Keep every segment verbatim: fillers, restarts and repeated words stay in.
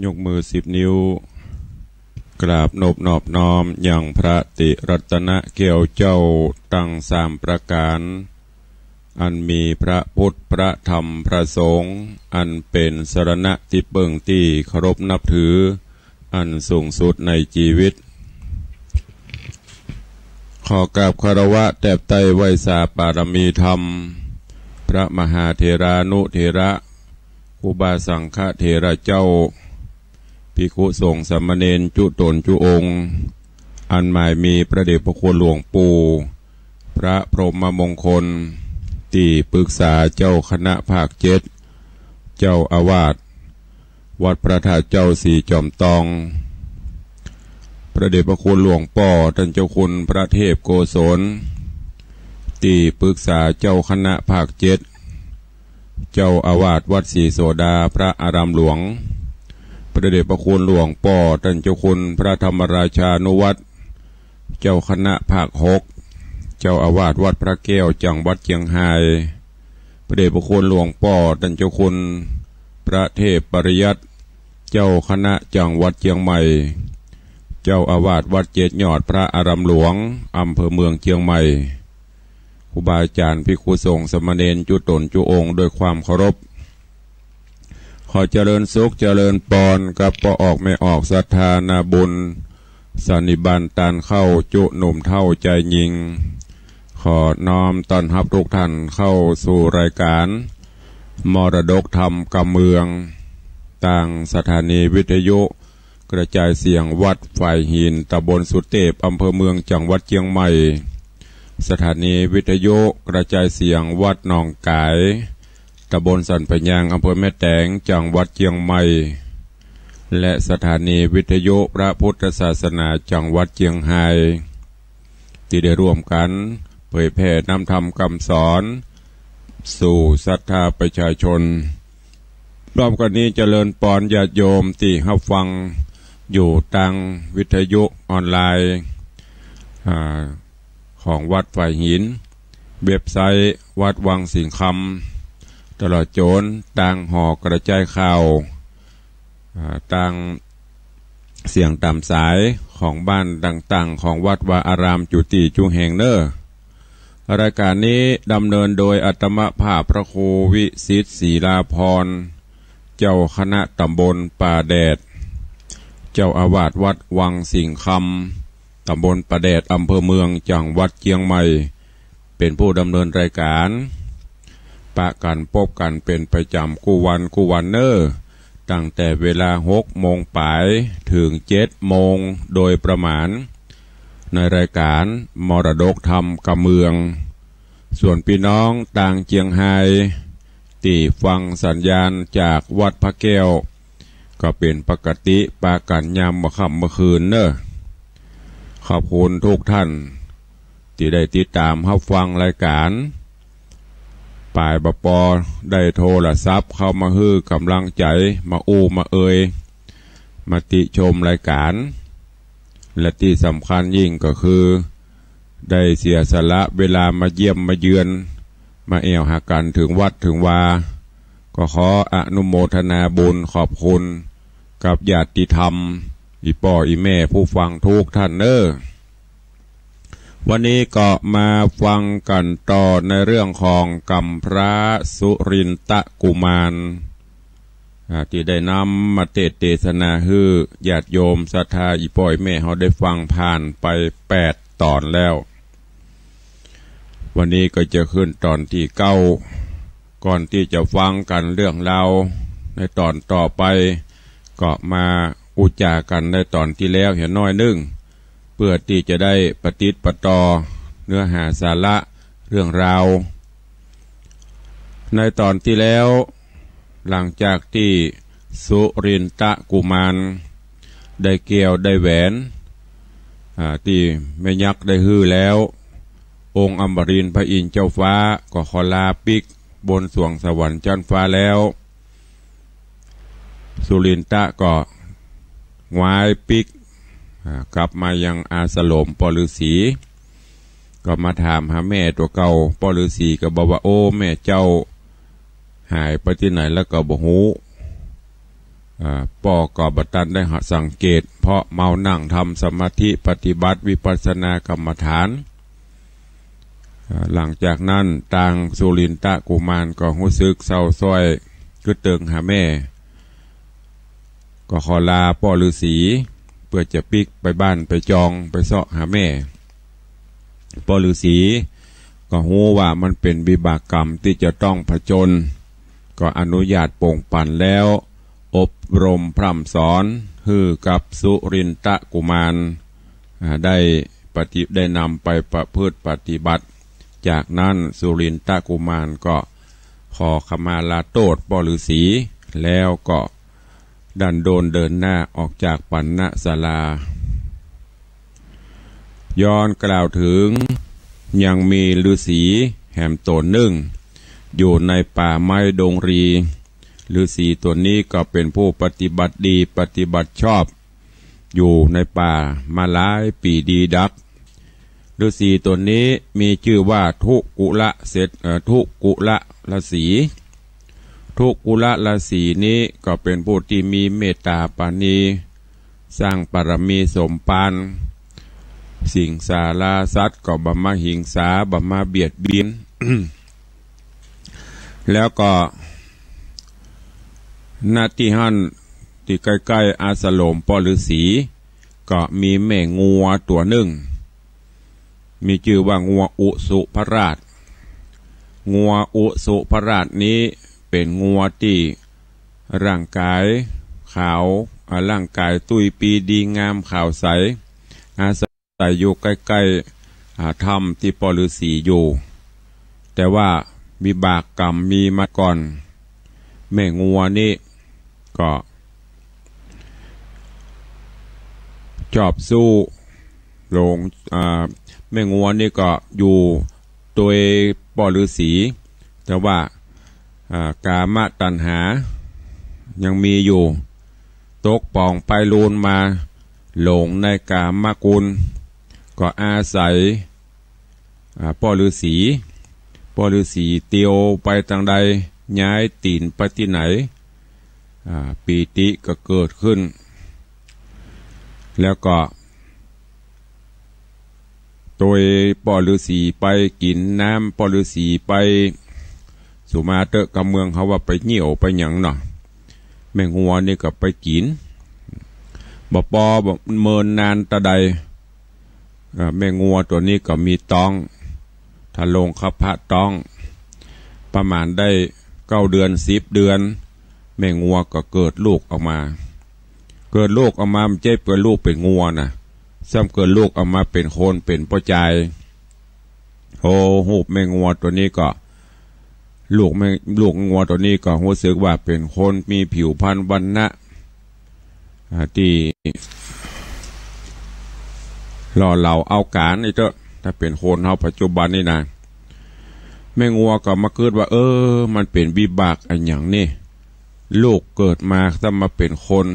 ยกมือสิบนิ้ว กราบนบนอบน้อมยังพระติรัตนแก้วเจ้าตังสามประก๋าน อันมีพระพุทธ พระธรรม พระสงฆ์ อันเป๋นสรณะตี้เปิ้งตี้เคารพนับถือ อันสูงสุดในจีวิต ขอกราบคารวะแตบใต้ไหว้สาปารมีธรรม พระมหาเถรานุเถระ ครูบาสังฆเถระเจ้า ภิกขุสงฆ์สามเณรจุ๊ต๋นจุ๊องค์ อันหมายมีพระเดชพระคุณหลวงปู่ พระพรหมมงคล ตี้ปรึกษาเจ้าคณะภาคเจ็ด เจ้าอาวาสวัดพระธาตุเจ้าสีจอมตอง พระเดชพระคุณหลวงป้อต้านเจ้าคุณพระเทพโกศล ตี้ปรึกษาเจ้าคณะภาคเจ็ด เจ้าอาวาสวัดศรีโสดาพระอารามหลวง พระเดชพระคุณหลวงป้อต้านเจ้าคุณพระธรรมราชานุวัฒน์ เจ้าคณะภาคหก เจ้าอาวาสวัดพระแก้วจังหวัดเจียงฮาย พระเดชพระคุณหลวงป้อต้านเจ้าคุณพระเทพปริยัติ เจ้าคณะจังหวัดเจียงใหม่ เจ้าอาวาสวัดเจ็ดยอดพระอารามหลวง อำเภอเมืองเจียงใหม่ ครูบาอาจ๋ารย์ภิกขุสงฆ์สามเณรจุ๊ต๋นจุ๊องค์ด้วยความเคารพ ขอเจริญสุขเจริญปอนกับป้อออกแม่ออกศรัทธานาบุญสันนิบาตตานเข้าจุ๊หนุ่มเฒ่าจายญิง ขอน้อมต้อนฮับทุกท่านเข้าสู่รายก๋านมรดกธรรมกำเมือง ตางสถานีวิทยุกระจายเสียงวัดฝายหิน ตำบลสุเตพ อำเภอเมือง จังหวัดเจียงใหม่ สถานีวิทยุกระจายเสียงวัดหนองก๋าย ตำบลสันป่ายยาง อำเภอแม่แตง จังหวัดเจียงใหม่ และสถานีวิทยุพระพุทธศาสนาจังหวัดเจียงฮาย ตี้ได้ร่วมกั๋นเผยแผ่นำธรรมกำสอนสู่ศรัทธาประชาชน พร้อมกั๋นนี้เจริญปอนญาติโยมตี้ฮับฟังอยู่ตางวิทยุออนไลน์ อ่า ของวัดฝายหิน เว็บไซต์วัดวังสิงห์คำ ตลอดจ๋นตางหอกระจายข่าว อ่า ตางเสียงต๋ามสายของบ้านต่างๆ ของวัดวาอารามจุตี้จุแห่งเน่อ รายก๋านนี้ดำเนินโดยอาตมาภาพพระครูวิสิทธิ์ศรีลาภรณ์ เจ้าคณะตำบลป่าแดด เจ้าอาวาสวัดวังสิงห์คำ ตำบลป่าแดด อำเภอเมือง จังหวัดเจียงใหม่ เป๋นผู้ดำเนินรายก๋าน ปะกั๋นปบกั๋นเป๋นประจ๋ำกู้วันกู้วันเน่อ ตั้งแต่เวลาหกโมงป๋ายเถิงเจ็ดโมงโดยประมาณ ในรายก๋านมรดกธรรมกำเมือง ส่วนปี้น้องตางเจียงฮายตี้ฟังสัญญาณจากวัดพระแก้ว ก็เป๋นปกติปะกั๋นยามเมื่อค่ำเมื่อคืนเน่อ ขอบคุณทุกท่านตี้ได้ติดต๋ามฮับฟังรายก๋าน ป๋ายบ่ปอได้โทรศัพท์เข้ามาหื้อก๋ำลังใจ๋ มาอู้มาเอย มาติชมรายก๋าน และตี้สำคัญยิ่งก็คือ ได้เสียสละเวลามาเยี่ยมมาเยือน มาแอ่วหากั๋นเถิงวัดเถิงวา ก็ขออนุโมทนาบุญขอบคุณกับญาติธรรม อี่ป้ออี่แม่ผู้ฟังทุกท่านเน่อ วันนี้ก็มาฟังกั๋นต่อในเรื่องของกำพร้าสุรินทกุมาร อ่า ตี้ได้นำมาเตสน์เตสนาหื้อญาติโยมศรัทธาอี่ป้ออี่แม่เฮาได้ฟังผ่านไปแปดต๋อนแล้ว วันนี้ก็จะขึ้นต๋อนตี้เก้า ก่อนตี้จะฟังกั๋นเรื่องราวในต๋อนต่อไป ก็มาอู้จ๋ากั๋นในต๋อนตี้แล้วเหียน้อยนึ่ง เปื้อตี้จะได้ปะติดปะต่อเนื้อหาสาระเรื่องราว ในต๋อนตี้แล้ว หลังจากตี้สุรินทกุมารได้แก้วได้แหวน อ่า ตี้แม่ยักษ์ได้หื้อแล้ว องค์อมรินทร์พระอินทร์เจ้าฟ้าก็ขอลาปิ๊กบนสวงสวรรค์จั๊นฟ้าแล้ว สุรินทก็งว้ายปิ๊ก อ่า กลับมายังอาสรมป้อฤาษี ก็มาถามหาแม่ตั๋วเก่า ป้อฤาษีก็บอกว่า โอ้ แม่เจ้าหายไปตี้ไหนแล้วก็บ่ฮู้ อ่า ป้อก็บ่ตันได้หาสังเกต เพราะเมานั่งทำสมาธิปฏิบัติวิปัสสนากรรมฐาน อ่า หลังจากนั้นตางสุรินทกุมารก็ฮู้สึกเศร้าซ้อย กึ๊ดเติงหาแม่ ก็ขอลาป้อฤๅษี เปื้อจะปิ๊กไปบ้านไปจองไปเซาะหาแม่ ป้อฤๅษีก็ฮู้ว่ามันเป๋นวิบากกรรมตี้จะต้องผจญ ก็อนุญาตปงปั๋นแล้ว อบรมพร่ำสอนหื้อกับสุรินทกุมาร อ่า ได้ปฏิ ได้นำไปประพฤติปฏิบัติ จากนั้นสุรินทกุมารก็ขอขมาลาโต้ษป้อฤๅษี แล้วก็ดันโดนเดินหน้าออกจากปัณณศาลา ย้อนกล่าวเถิง ยังมีฤๅษีแหมต๋นนึ่ง อยู่ในป่าไม้ดงรี ฤๅษีต๋นนี้ก็เป๋นผู้ปฏิบัติดีปฏิบัติชอบ อยู่ในป่ามาหลายปี๋ดีดัก ฤๅษีต๋นนี้มีจื้อว่าทุกุละเศรษ เอ่อ ทุกุละฤๅษี ทุกุละฤๅษีนี้ก็เป๋นผู้ตี้มีเมตต๋าปราณี สร้างบารมีสมภาร สิงสาราสัตว์ก็บ่มาหิงสา บ่มาเบียดเบียน แล้วก็ ณ ตี้หั้น ตี้ใก้ๆ อาสรมป้อฤๅษี ก็มีแม่งัวตั๋วนึ่ง มีจื้อว่างัวอุสุภราช งัวอุสุภราชนี้เป๋นงัวตี้ร่างก๋ายขาว อ่า ร่างก๋ายตุ้ยปี้ดีงามขาวใส อาศัย แต่อยู่ใก้ๆ อ่า ถ้ำตี้ป้อฤๅษีอยู่ แต่ว่าวิบากกรรมมีมาก่อน แม่งัวนี้ก็ชอบสู้หลง อ่า แม่งัวนี้ก็อยู่ตวยป้อฤๅษี แต่ว่า อ่า กามตัณหายังมีอยู่ ตกป๋องไปลูนมา หลงในกามกุล ก็อาศัย อ่า ป้อฤๅษี ป้อฤๅษีเตียวไปตางใด ย้ายตี๋นไปตี้ไหน อ่า ปีติก็เกิดขึ้น แล้วก็ ตวยป้อฤๅษีไป กิ๋นน้ำป้อฤๅษีไป สุมาเต๊อะ กำเมืองเขาว่าไปเยี่ยวไปหยังเนาะ แม่งัวนี้ก็ไปกิ๋น บ่ปอบ่เมินนานตาใด เอ่อ แม่งัวตั๋วนี้ก็มีต๊อง ทะลงคพะต๊อง ประมาณได้เก้าเดือน สิบเดือน แม่งัวก็เกิดลูกออกมา เกิดลูกออกมา บ่ใจ้เป๋นลูกเป๋นงัวนะ ซ้ำเกิดลูกออกมาเป๋นคน เป๋นป้อจาย โอ้ ฮูปแม่งัวตั๋วนี้ก็ ลูกแม่ ลูกงัวตั๋วนี้ก็ฮู้สึกว่าเป๋นคนมีผิวพรรณวรรณะ อ่า ตี้หล่อเหลาเอาก๋านอี้เต๊อะ ถ้าเป๋นคนเฮาปัจจุบันนี้นะ แม่งัวก็มากึ๊ดว่า เออ มันเป๋นวิบากอะหยังนี่ ลูกเกิดมาซ้ำมาเป๋นคน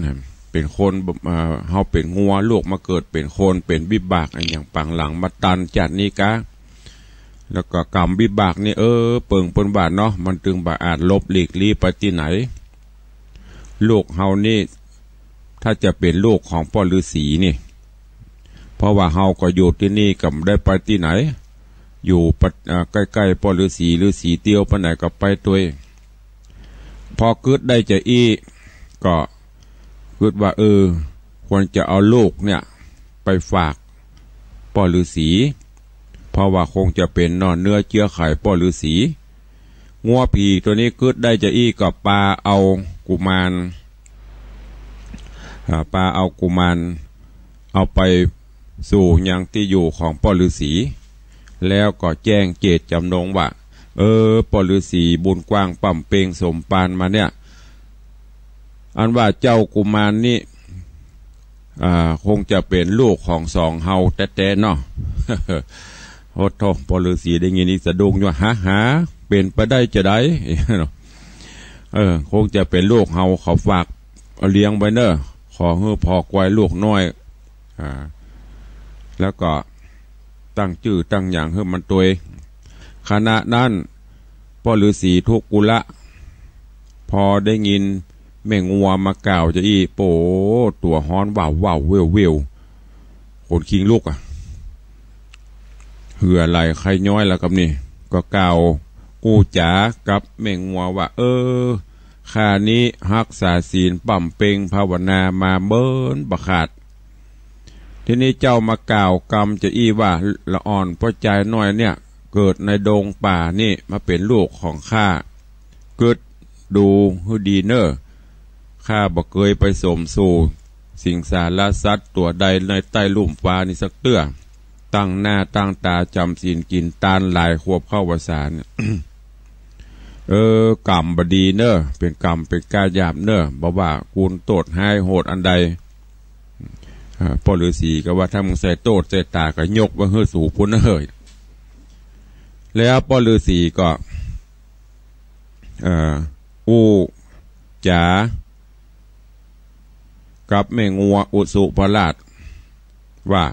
เป๋นคน อ่า เฮาเป๋นงัว ลูกมาเกิดเป๋นคน เป๋นวิบากอะหยังปางหลังมาตันจาตินี้กา แล้วก็กรรมวิบากนี่ เออ เปิงเปิ้นว่าเนาะ มันตึงบ่อาจหลบหลีกลี้ไปตี้ไหน ลูกเฮานี่ ถ้าจะเป๋นลูกของป้อฤๅษีนี่ เพราะว่าเฮาก็อยู่ตี้นี่ ก็บ่ได้ไปตี้ไหน อยู่ปะ อ่า ใก้ๆ ป้อฤๅษี ฤๅษีเตียวไปไหนก็ไปตวย พอกึ๊ดได้จาอี้ ก็กึ๊ดว่า เออ ควรจะเอาลูกเนี่ย ไปฝากป้อฤๅษี เพราะว่าคงจะเป๋นหนอนเนื้อเจื๊อไขป้อฤๅษี งัวผีตั๋วนี้กึ๊ดได้จาอี้ก็ปาเอากุมาร อ่า ปาเอากุมาร เอาไปสู่ยังตี้อยู่ของป้อฤๅษี แล้วก็แจ้งเจตจำนงว่า เออ ป้อฤๅษีบุญกว้างป้ำเปงสมภารมาเนี่ย อันว่าเจ้ากุมารนี่ อ่า คงจะเป๋นลูกของสองเฮาแต๊ๆ เนาะ โอ้โธ่ ป้อฤๅษีได้ยินนี่สะดุ้งอยู่ ฮะ ฮะ เป๋นไปได้จาใด เออ คงจะเป๋นลูกเฮา ขอฝากเอาเลี้ยงไว้เน่อ ขอหื้อผ่อควายลูกน้อย อ่า แล้วก็ตั้งจื้อตั้งหยังหื้อมันตวย ขณะนั้น ป้อฤๅษีทุกุละ พอได้ยิน แม่งัวมากล่าวจาอี้ โป้ ตั๋วฮ้อนว่าวๆ เววๆ ขนคิงลุกอะ เหื่อไหลใค่ย้อยแล้วกับนี่ ก็กล่าวอู้จ๋ากับแม่งัวว่า เออ ข้านี้ฮักษาศีลบำเพ็งภาวนามาเมินบ่ขาด ทีนี้เจ้ามากล่าวกำจาอี้ว่า ละอ่อนป้อจายน้อยเนี่ย เกิดในดงป่านี่มาเป๋นลูกของข้า กึ๊ดดูหื้อดีเน่อ ข้าบ่เกยไปสมสู่สิงสารสัตว์ตั๋วใดในใต้ลุ่มฟ้านี้สักเตื้อ ตั้งหน้าตั้งต๋าจ๋ำศีลกิ๋นตานหลายขวบเข้าพรรษาเนี่ย เออ กรรมบ่ดีเน่อ เป๋นกรรมเป๋นก้าหยาบเน่อ บ่ว่ากุนโต้ษฮ้ายโหดอันใด อ่า ป้อฤๅษีก็ว่า ถ้ามึงใส่โต้ษใส่ต๋าก็ยกไว้หื้อสูปู้นเน่อ แล้วป้อฤๅษีก็ เอ่อ อู้จ๋ากับแม่งัวอุสุภราชว่า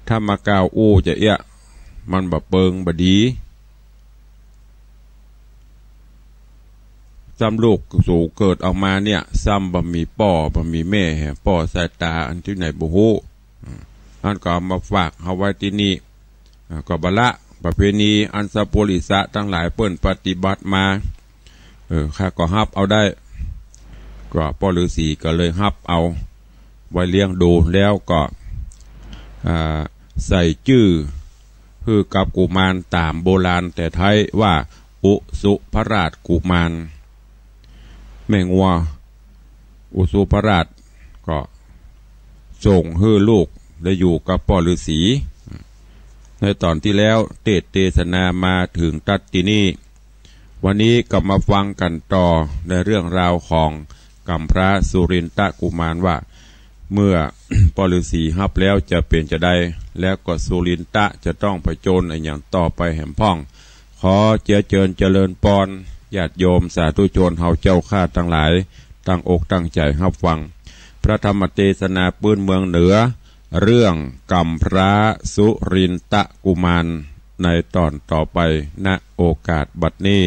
ถ้ามากล่าวอู้จาเอี้ย มันบ่เปิงบ่ดี ซ้ำลูกสูเกิดออกมาเนี่ย ซ้ำบ่มีป้อบ่มีแม่ ป้อสายต๋าอันตี้ไหนบ่ฮู้ อันก็เอามาฝากเฮาไว้ตี้นี่ อ่า ก็บ่ละ ประเพณีอันสัปปุริสะตังหลายเปิ้นปฏิบัติมา เออ ข้าก็ฮับเอาได้ ก็ป้อฤๅษีก็เลยฮับเอาไว้เลี้ยงดู แล้วก็ อ่า ใส่จื้อหื้อกับกุมารต๋ามโบราณแต่ไท้ว่า อุสุภราชกุมาร แม่งัวอุสุภราชก็ส่งหื้อลูกได้อยู่กับป้อฤๅษี ในต๋อนตี้แล้วเตสน์เตสนามาเถิงตั๊ดตี้นี่ วันนี้ก็มาฟังกั๋นต่อในเรื่องราวของกำพร้าสุรินทกุมารว่า เมื่อป้อฤๅษีฮับแล้วจะเป๋นจาใด แล้วก็สุรินทะจะต้องผจญอะหยังต่อไปแหมพ่อง ขอเจียเจิญเจริญปอน ญาติโยมสาธุชนเฮาเจ้าข้าตังหลาย ตั้งอกตั้งใจ๋ฮับฟัง พระธรรมเตสนาปื้นเมืองเหนือ เรื่องกำพร้าสุรินทกุมาร ในต๋อนต่อไป ณ โอกาสบัดนี้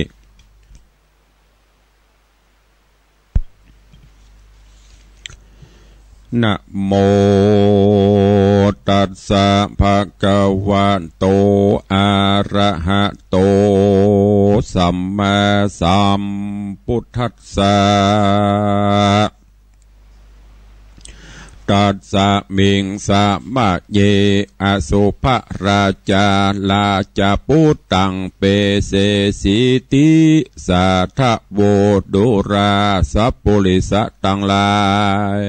นะโมตัสสะ ภะคะวะโต อะระหะโต สัมมาสัมพุทธัสสะ ตัสสะ มิง สะมะเย อสุภราชา ราชปุตตัง เปเสสีติ สาทะโว ดุราสปุริสะตังหลาย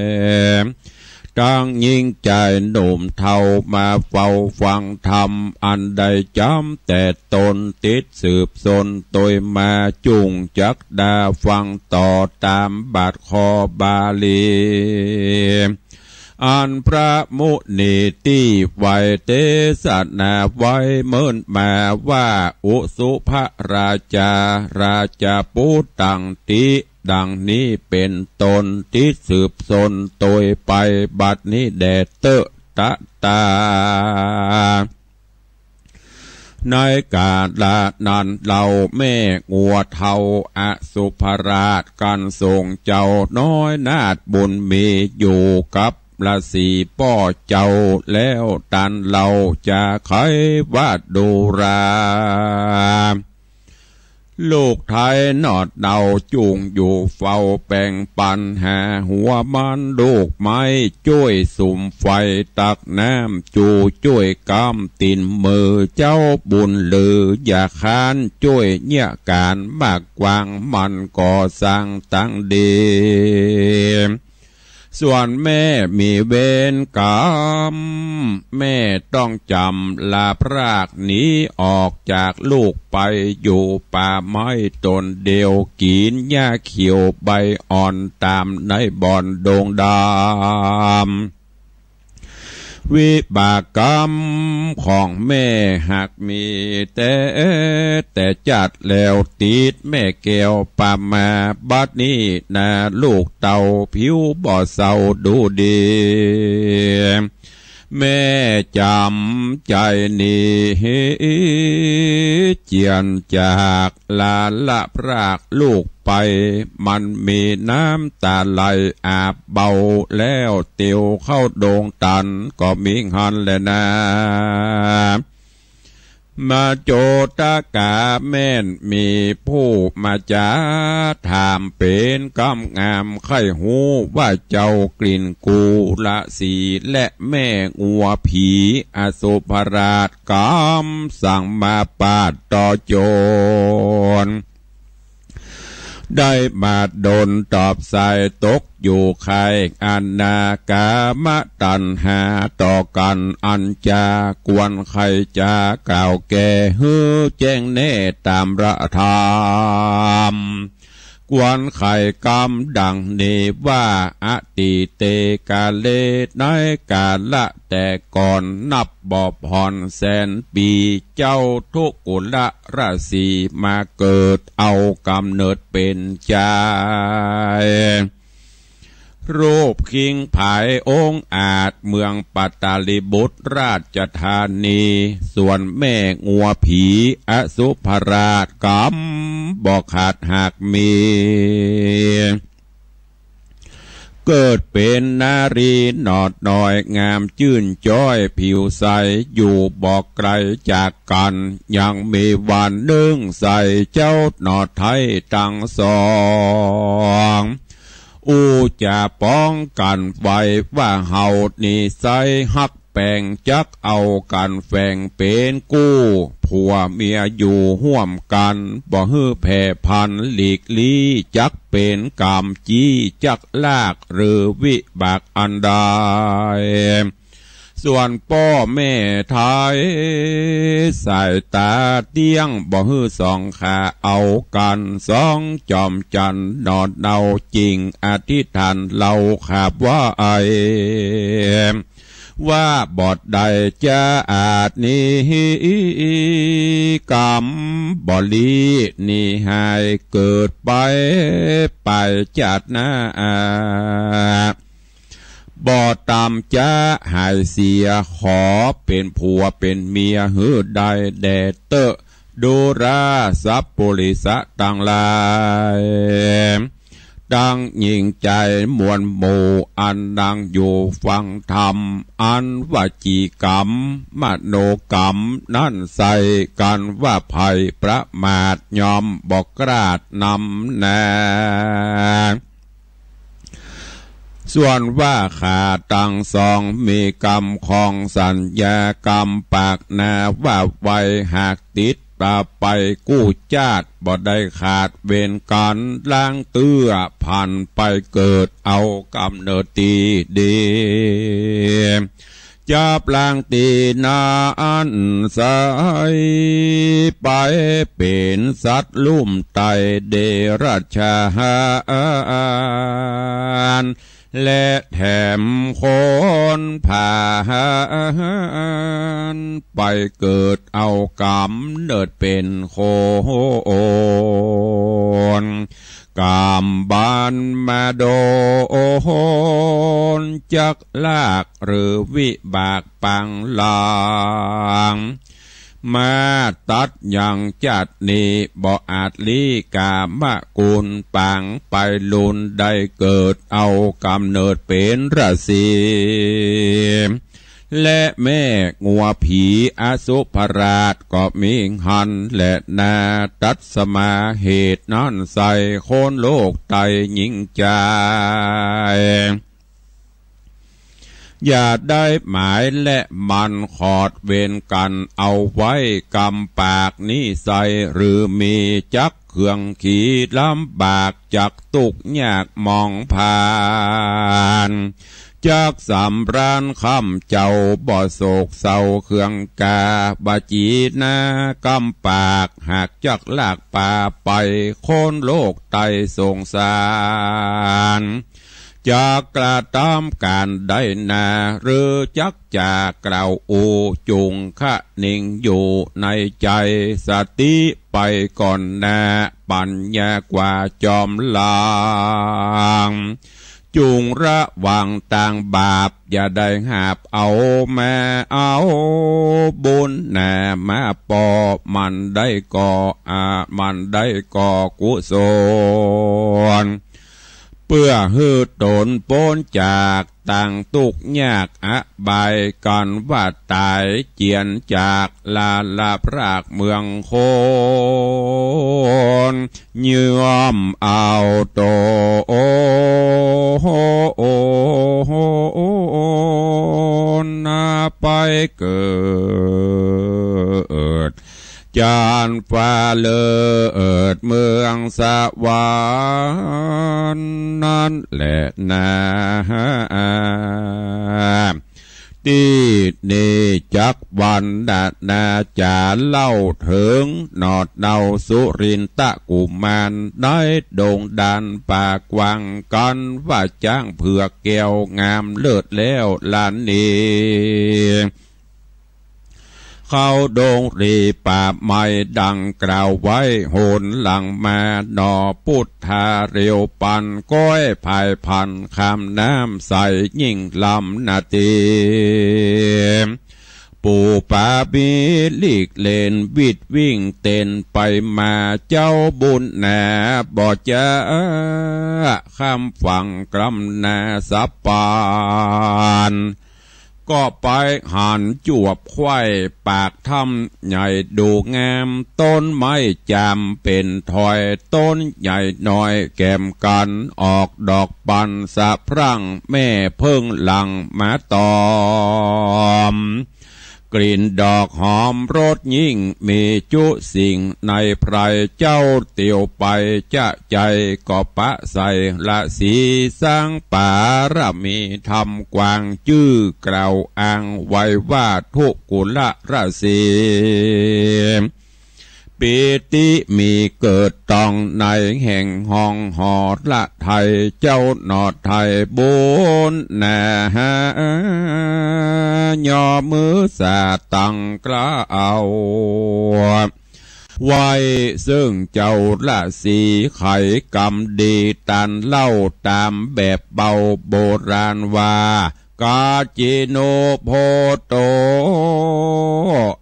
ตังญิงจายหนุ่มเฒ่า มาเฝ้าฟังธรรมอันใดจ๋ำแต่ตน ติดสืบสนตวยมา จุ่งจักดาฟังต่อต๋ามบาทคอบาลี อันพระมุนีตี้ไหว้เตสนาไว้เมินมาว่า อุสุภราชา ราชปุตตังติ ดังนี้เป๋นต้น ติดสืบสนตวยไป บัดนี้แด่เต๊อะ ตะตา ในกาละนั้นเล่า แม่งัวเฒ่าอสุภราช กันส่งเจ้าน้อยนาถบุญมี อยู่กับราศีป้อเจ้า แล้วตันเล่าจะไขว่า ดุรา ลูกไท้หนอดเนา จุ่งอยู่เฝ้าแป๋งปัน หาหัวมันลูกไม้ จ้วยสุมไฟตักน้ำ จูจ้วยก้ำตี๋นมือ เจ้าบุญลืออย่าค้าน จ้วยเยียะก๋านมากกว้าง มันก่อสร้างตังดี ส่วนแม่มีเวรกรรม แม่ต้องจ๋ำลาพรากหนีออกจากลูกไป อยู่ป่าไม้ต๋นเดียว กิ๋นหญ้าเขียวใบอ่อน ต๋ามในบ่อนดงดำ วิบากกรรมของแม่หากมีแต๊ แต่จัดแล้วติดแม่แก้วปามา บัดนี้นาลูกเต้าผิวบ่เศร้าดูดี แม่จ๋ำใจ๋หนี เจียนจากหลานละพรากลูกไป มันมีน้ำต๋าไหลอาบเบา แล้วเตียวเข้าดงตัน ก็มีหั้นแลนา มาโจตกาแม่นมีผู้มาจ๋า ถามเป๋นกำงาม ใค่ฮู้ว่าเจ้ากลิ่นกุลสี และแม่งัวผีอสุภราช กำสั่งมาปาดต่อโจร ได้มาดนตอบสายตกอยู่ใค่อนา กามตัณหาต่อกั๋นอันจา ควรใค่จะกล่าวแก่หื้อแจ้งแน่ต๋ามพระธรรม ควรใค่กำดังนี้ว่า อตีเตกาเล ในกาละแต่ก่อนนับบ่ผ่อนแสนปี๋ เจ้าทุกุลราศีมาเกิดเอาก๋ำเนิดเป๋นจาย รูปคิงผายองอาจเมืองปัตตาลีบุตรราชธานี ส่วนแม่งัวผีอสุภราชกำบ่ขาดหากมี เกิดเป๋นนารีหนอดน้อยงามจื้นจ้อยผิวใส อยู่บ่ไกลจากกั๋น ยังมีวันนึ่งใส่เจ้าหนอไท้ตังสอง อู้จ๋าป้องกั๋นไว้ว่าเฮานี้ใส่ฮักแป๋ง จักเอากั๋นแฝงเป๋นกู้ ผัวเมียอยู่ฮ่วมกั๋น บ่หื้อแผ่พันธุ์หลีกลี้ จักเป๋นก๋รรมจี้จักลาก หรือวิบากอันใด ส่วนป้อแม่ไท้ สายต๋าเตี้ยง บ่หื้อส่องขาเอากั๋น สองจอมจันทร์หนอเนาจิ่งอธิษฐานเล่าขาบไหว้ ว่าบ่ได้จะอาจนี้ กำบ่หลีหนีหายเกิดไป ไปจาติหน้า บ่ต๋ามจะหายเสีย ขอเป๋นผัวเป๋นเมียหื้อได้แด่เต๊อะ ดูราสัพปุริสะตังหลาย ตังหญิงจายมวลหมู่ อันนั่งอยู่ฟังธรรม อันวจีกรรม มโนกรรม นั้นใส่กั๋นว่าไพร่ประมาท ย่อมบ่กล้าดนำนา ส่วนว่าข้าตังสอง มีกำของสัญญากรรมปากหน้าว่าไว้ หากติดต๋าไปกู้จาติ บ่ได้ขาดเวรกั๋น ล้างเตื้อผ่านไปเกิดเอาก๋ำเนิดตี้ดี จะปรางตี้นั้นใส่ ไปเป๋นสัตว์ลุ่มไต้เดรัจฉาน และแถมคนพาลไปเกิดเอาก๋ำเนิดเป๋นคน ก๋ำบันมาโดนจักลากหรือวิบากปางหลัง มาตัดยังจาตินี้บ่อาจลี้ก๋ามกุลปางไปลุนได้เกิดเอาก๋ำเนิดเป๋นราศี และแม่งัวผีอสุภราชก็มีหั้นแลนา ตัดสมาเหตุนั้นใส่คนโลกไต้หญิงจาย อย่าได้หมายและมันขอดเวรกั๋นเอาไว้ กำปากนี้ใส่หรือมีจักเคืองขีลำบาก จักตุ๊กข์ยากหมองผ่าน จักสำราญค่ำเจ้าบ่โศกเศร้าเคืองกา บาจีนากำปาก หากจักลากปาไป คนโลกไต้สงสาร จักกระตำก๋านใดนา หรือจักจะกล่าวอู้ จุ่งคะนิงอยู่ในใจ๋ สติไปก่อนหน้า ปัญญากว่าจอมหลัง จุ่งระวังตางบาป อย่าได้หาบเอามาเอาบุญนามาปอ มันได้ก่อ อ่า มันได้ก่อกุศล เปื้อหื้อต๋นป๊นจากตางตุ๊กข์ยากอบาย กั๋นว่าต๋ายเจียนจาก ละละพรากเมืองคน ย่อมเอาต๋นนาไปเกิด จานฟ้าเลิศเมืองสวรรค์นั้นแหละนา ตี้นี้จักวรรณนาจ๋าเล่าเถิง หนอเต้าสุรินทกุมาร ในดงดานป่ากว้าง กั๋นว่าจ๊างเผือกแก้วงามเลิศแล้วลานนี้ เข้าดงรีป่าไม้ดังกล่าวไว้หนหลังมา หนอปุทธาเร็วปัน ก้อยผายผันข้ามน้ำใสยิ่งลำนาตี ปู่ปามีหลีกเลนวิดวิ่งเต้นไปมา เจ้าบุญนาบ่จ๊ะข้ามฝั่งกล้ำนาสะปาน ก็ไปหันจวบไขว้ปากถ้ำใหญ่ดูงาม ต้นไม้จามเป๋นถอย ต้นใหญ่น้อยแกมกั๋น ออกดอกบานสะพรั่ง แม่เผิ้งหลั่งมาตอม กลิ่นดอกหอมรสยิ่งมีจุสิ่ง ในไพรเจ้าเตียวไปจะใจ๋ ก็ปะใส่ราศีสร้างปารมีธรรมกว้าง จื้อกล่าวอ้างไว้ว่าทุกุลราศี ปีติมีเกิดตองในแห่งห้องหอละไทย เจ้าหนอไทยบุญนา ย่อมือสาตั้งกล้าว ไหว้ซึ่งเจ้าราศีไขกรรมดี ตันเล่าต๋ามแบบเบาโบราณว่า กาจิโนโพโต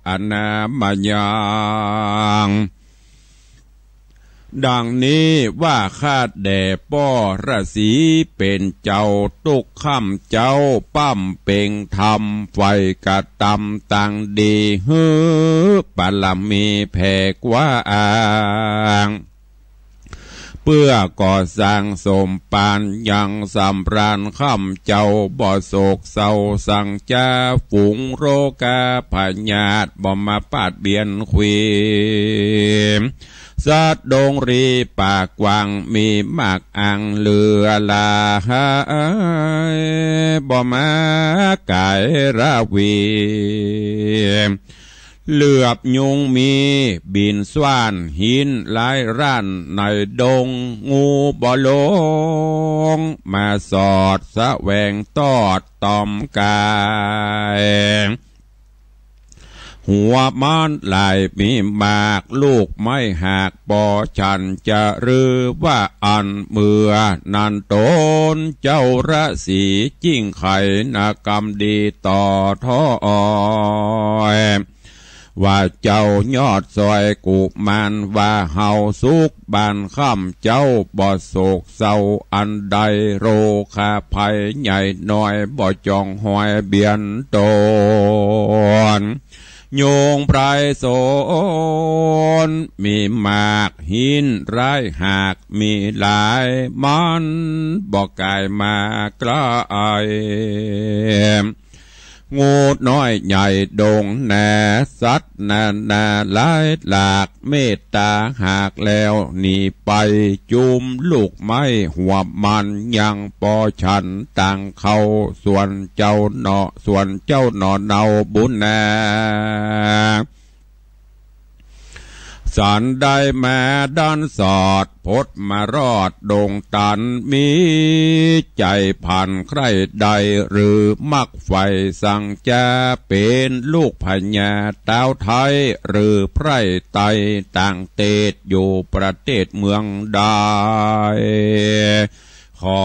อนามยัง ดังนี้ว่าข้าแด่ป้อราศีเป๋นเจ้า ตุ๊กค่ำเจ๊าป้ำเป่งธรรม ใฝ่กระตำตางดี หื้อบารมีแผ่กว้าง เปื้อก่อสร้างสมปานยังสำราญ ค่ำเจ๊าบ่โศกเศร้าสังจา ฝูงโรคาพยาธิบ่มาปาดเบียนขวี สัตว์ดงรีป่ากว้างมีมากอังเหลือหลาย บ่มาก๋ายราวี เหลือบยุงมีบินซ่าน หินหลายร่านในดง งูบ่ลงมาสอด แสวงตอดตอมก๋าย หัวมันหลายมีมาก ลูกไม้หากปอฉันจะ หรือว่าอันเมื่อนั้นตนเจ้าราศี จิ่งไขนกรรมดีต่อถ้อย ว่าเจ้ายอดซอยกุมาร ว่าเฮาสุขบ้านค่ำเจ๊าบ่โศกเศร้าอันใด โรคาภัยใหญ่น้อยบ่จองหอยเบียนตน ยุงไพรสนมีมาก หินหลายหากมีหลาย มันบ่ก๋ายมาใก้ งูน้อยใหญ่ดงนา สัตว์นานาหลายหลาก เมตตาหากแล้วหนีไป จุมลูกไม้หัวมันยังปอฉันตางเข้า ส่วนเจ้าหนอ ส่วนเจ้าหนอเนาบุญนา สันได้มาดันสอด พดมารอดดงตัน มีใจ๋ผันใคร่ใด หรือมักใฝ่สังจา เป๋นลูกพญาต้าวไทย หรือไพร่ไตต่างเตศ อยู่ประเทศเมืองใด ขอ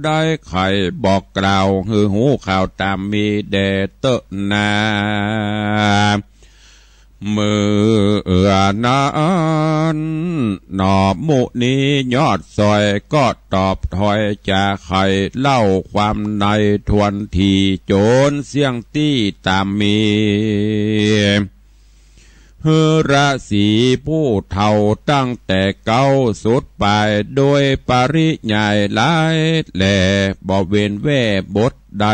ได้ใค่บอกกล่าวหื้อฮู้ข่าวต๋ามมีแด่เต๊อะนา เมื่อนั้นหนอ มุนียอดสอยก็ตอบถ้อยจาใค่เล่าความในทวนถี่ จ๋นเสี้ยงตี้ต๋ามมี ฤๅษีผู้เฒ่าตั้งแต่เก๊าสุดป๋าย โดยปริยายหลายแหล่ บ่เว้นแว่บทใด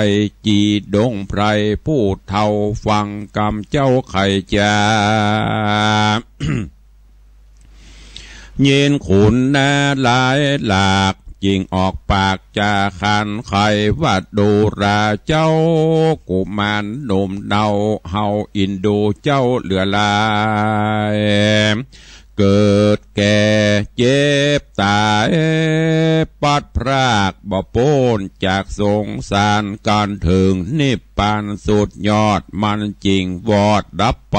จี๋ดงไพรผู้เฒ่าฟังกำเจ้าไขจ๋า ยินขุนนาหลายหลาก จึ่งออกปากจาขานไขว่า ดูราเจ้า กุมารหนุ่มเนา เฮาอินดูเจ้าเหลือหลาย เกิดแก่เจ็บต๋าย พลัดพรากบ่ป๊นจากสงสาร ก๋านเถิงนิพพานสุดยอด มันจึ่งวอดดับไป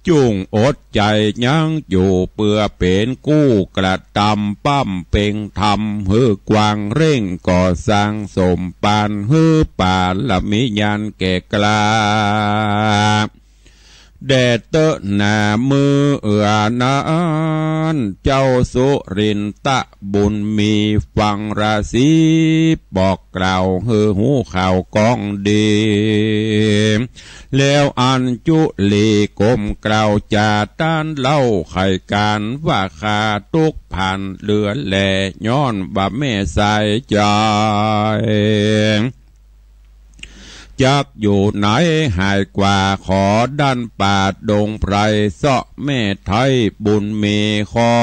จุ่งอดใจ๋ยั้งอยู่ เปื้อเป๋นกู้กระตำ บำเพ็งธรรมหื้อกว้าง เร่งก่อสร้างสมปาน หื้อปารมีญาณแก่กล้า แด่เต๊อะนา เมื่อนั้นเจ้าสุรินทะบุญมี ฟังฤๅษีบอกกล่าวหื้อฮู้ข่าวก้องดี แล้วอัญจุลีก้มกล่าวจ๋า ต้านเล่าไขก๋านว่า ข้าตุ๊กข์ภันเหลือแล ย้อนว่าแม่สายใจ๋ จักอยู่ไหนหายกว่า ขอดั้นป่าดงไพร เซาะแม่ไท้บุญมี ขอ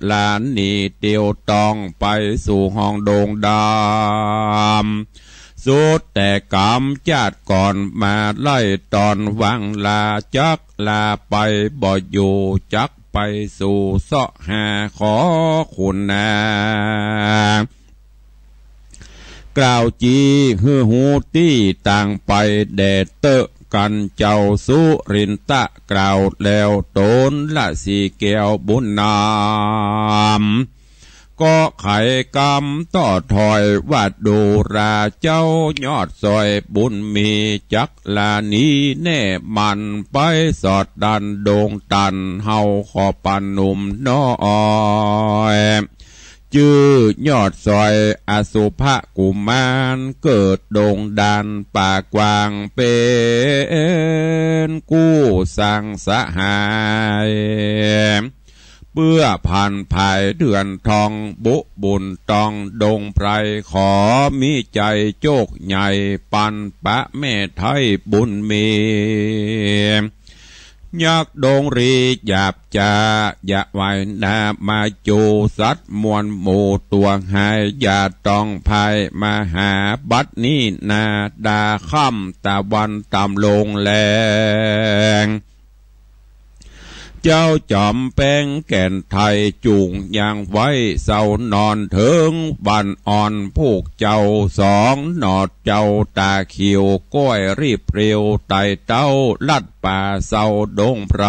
ลาหนีเตียวต้อง ไปสู่ห้องดงดำ สุดแต่กำจาติก่อนมาไล่ตอน หวังลาจักลาไปบ่อยู่ จักไปสู่เซาะหาขอขุนนา กล่าวจีหื้อฮู้ตี้ต่างไป แด่เต๊อะกั๋นเจ้าสุรินทะกล่าวแล้ว ต๋นฤๅษีแก้วบุญนำ ก็ไขกำต่อถ้อยว่า ดูราเจ้ายอดสอยบุญมี จักลาหนีแน่มัน ไปสอดดั้นดงตัน เฮาขอปานหนุ่มน้อย จื้อยอดสอยอสุภกุมาร เกิดดงดานป่ากว้าง เป๋นกู้สังสหาย เปื้อผันผายเดือนทอง บุบุญต้องดงไพร ขอมีใจ๋โจคใหญ่ ปันปะแม่ไท้บุญมี ยักษ์ดงรีหยาบจ๋า อย่าไหวนามาจู สัตว์มวลหมู่ตั๋วหาย อย่าต้องพายมาหา บัดนี้นาดาค่ำ ตะวันต่ำลงแลง เจ้าจ๋อมแป้งแก่นไทย จุ่งยังไว้เซานอน เถิงวันอ่อนผูกเจ้าสอง หนอดเจ้าต๋าเขียว ก้อยรีบเร็วไต่เต้า ลัดป่าเซาดงไพร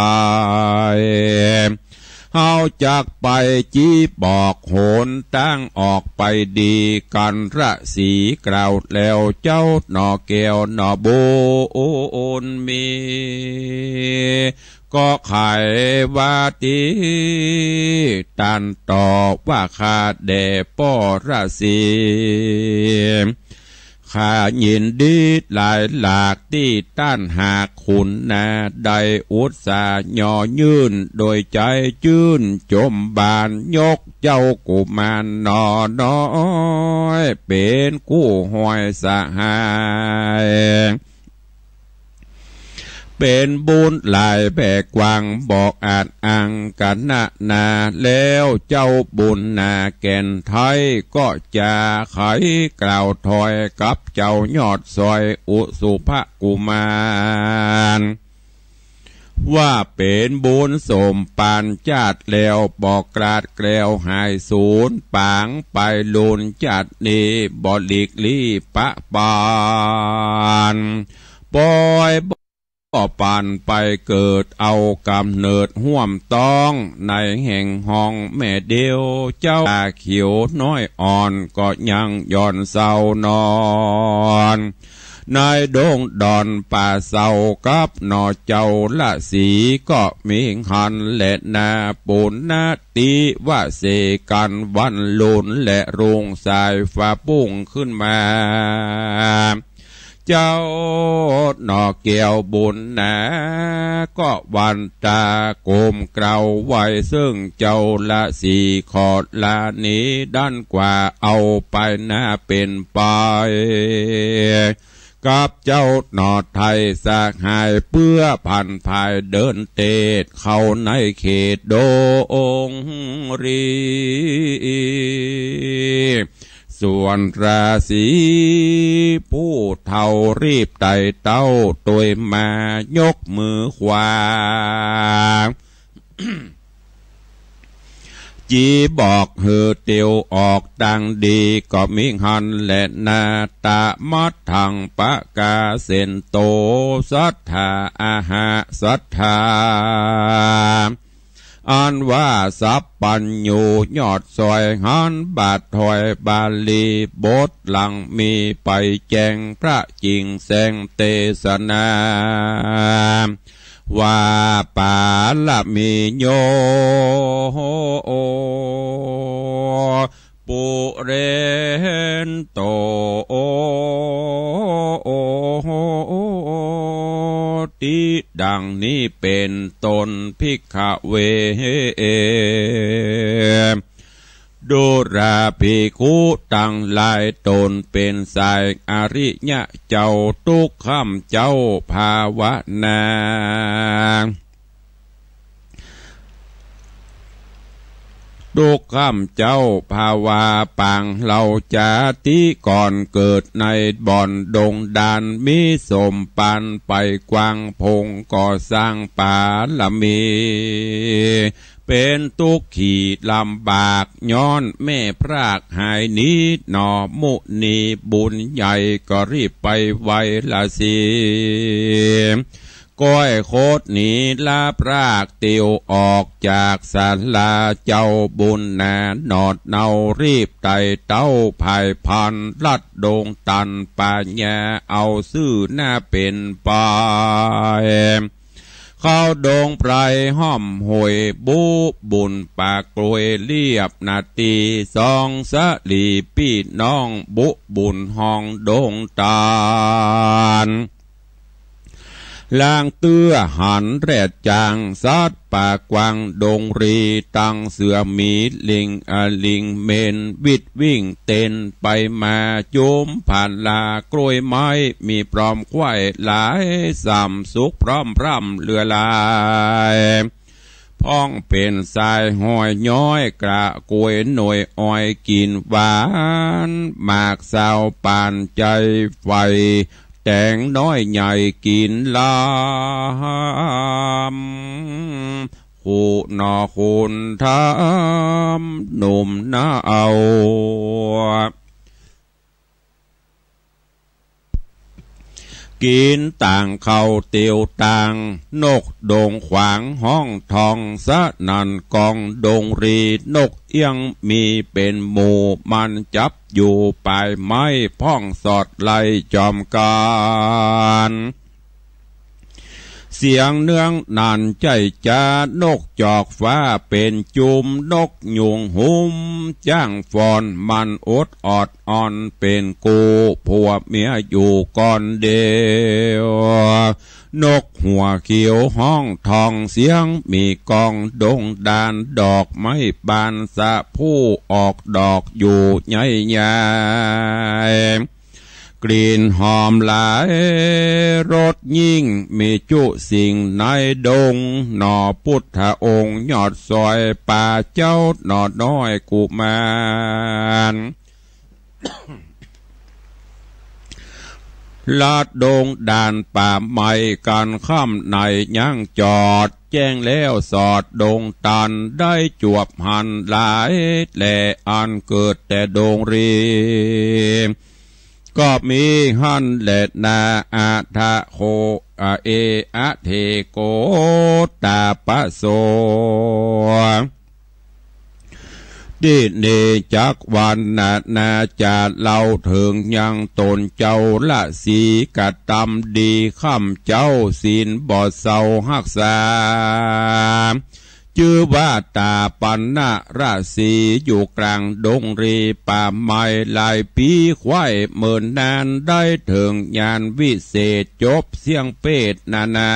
เฮาจักไปจีบอกหนตางออกไปดี กั๋นฤๅษีกล่าวแล้ว เจ้าหนอแก้วหนอบุญมี ก็ไขว่าตี้ตันต่อว่า ข้าแด่ป้อฤๅษี ข้ายินดีหลายหลากตี้ต้านหากขุนนา ได้อุตส่าห์ย่อยื่น โดยใจ๋จื้นจมบาน ยกเจ้ากุมารหนอน้อย เป๋นกู้ห้อยสหาย เป๋นบุญหลายแผ่กว้าง บ่อาจอังกะนะนา แล้วเจ้าบุญนาแก่นไทย ก็จะไขกล่าวถ้อยกับเจ้ายอดสอยอสุภกุมาร ว่าเป๋นบุญสมปานจาติแล้ว บ่กลาดแกล้วหายสูญ ปางไปลุนจาตินี้ บ่หลีกลี้ปะปาน ปอย ก็ปานไปเกิดเอาก๋ำเนิดฮ่วมต๊อง ในแห่งห้องแม่เดียว เจ้าต๋าเขียวน้อยอ่อน ก็ยังหย่อนเซานอน ในดงดอนป่าเซากับหน่อเจ้าละสี ก็มีหั้นแลนา ปุณณติวเสกัน วันลุนและรุ่งสายฟ้าปุ้งขึ้นมา เจ้าหน่อแก้วบุญนา ก็วันต๋าก้มเกล้าไหว้เซิ่งเจ้าละสี ขอลาหนีดั้นกว่า เอาไปนาเป๋นไป กับเจ้าหน่อไทยสหาย เปื้อผันผายเดินเตดเข้าในเขตดงรี ส่วนราศีผู้เฒ่ารีบไต่เต้าตวยมา ยกมือขวา จี๋บอกหื้อเตียวออกตางดี ก็มีหั้นแลนา ตะมัทธังปะกาเสนโต สัตถาอาหะสัตถา อันว่าสัพพัญญูยอดซอยหันบาทถอยบาลี บทหลังมีไปแจ้งพระจิ่งแสงเตสนา ว่าปารมีโย ปุเรนโต ติ ดังนี้เป๋นต้น ภิกขเว ดูราภิกขุตังหลาย ตนเป๋นสายอริยะเจ้า ตุ๊กข้ำเจ้าภาวนา ตุ๊กข้ำเจ้าภาวาปาง เฮาจาติก่อนเกิดในบ่อนดงดาน มีสมปันไปกว้าง พงก่อสร้างปารมี เป๋นตุ๊กขีลำบาก ย้อนแม่พรากหายหนี หน่อมุนีบุญใหญ่ ก็รีบไปไหว้ละสี ก้อยคดหนีลาพรากเตียวออกจากศาลา เจ้าบุญนาหนอดเนารีบไต่เต้าผายพลัน ลัดดงตันป่าหญ้า เอาซื่อหน้าเป๋นไป เข้าดงไพรฮ่อมห้วยบุบุญป่ากล้วยเลียบนาตี สองสะหลีปี้น้องบุบุญห้องดงตัน ลางเตื้อหันแรดจาง สัตว์ป่ากว้างดงรี ตังเสือหมีลิงอลิงเหม็น วิดวิ่งเต้นไปมา จุมผาลากล้วยไม้ มีพร้อมไขว้หลาย สำสุกพร้อมพร่ำเหลือหลาย พ่องเป๋นสายห้อยย้อย กระกล้วยหน่วยอ้อยกิ๋นหวาน หมากซาวปานใจ๋ใฝ่ แต๋งน้อยใหญ่กิ๋นลำ คู่หน่อคุณธรรมหนุ่มนาเอา กิ๋นต่างเข้าเตียวต่าง นกดงขวางฮ้องทอง สนั่นก้องดงรี นกเอี้ยงมีเป๋นหมู่ มันจับอยู่ปลายไม้ พ่องสอดไล่จอมกั๋น เสียงเนื้องนั่นใจ้จ๊า นกจอกฟ้าเป๋นจุม นกยูงหุมจ้างฟอน มันอดออดอ่อนเป๋นกู้ ผัวเมียอยู่ก้อนเดียว นกหัวเขียวฮ้องทอง เสียงมีก้องดงดาน ดอกไม้บานสะพลู่ ออกดอกอยู่ใหญ่ใหญ่ กลิ่นหอมหลายรสยิ่ง มีจุสิ่งในดง หน่อพุทธองค์ยอดซอย ป่าเจ้าหน่อน้อยกุมาร ลัดดงดานป่าไม้ ก๋านค่ำในยังจอด แจ้งแล้วสอดดงตัน ได้จวบหันหลายแล อันเกิดแต่ดงรี ก็มีหั้นแลนา อัฏฐโข เอ อะเถ โกตตะปะโส ทิเน จักขุ วรรณนาจ๋า เล่าเถิงยังต๋นเจ้าราศี กระตำดี ข้ำเจ้าศีลบ่เซาฮักษา จื้อว่าต๋าปัณณราศี อยู่กลางดงรีป่าไม้ หลายปี๋ใคว่เมินนาน ได้เถิงญาณวิเศษ จบเสี้ยงเปรตนานา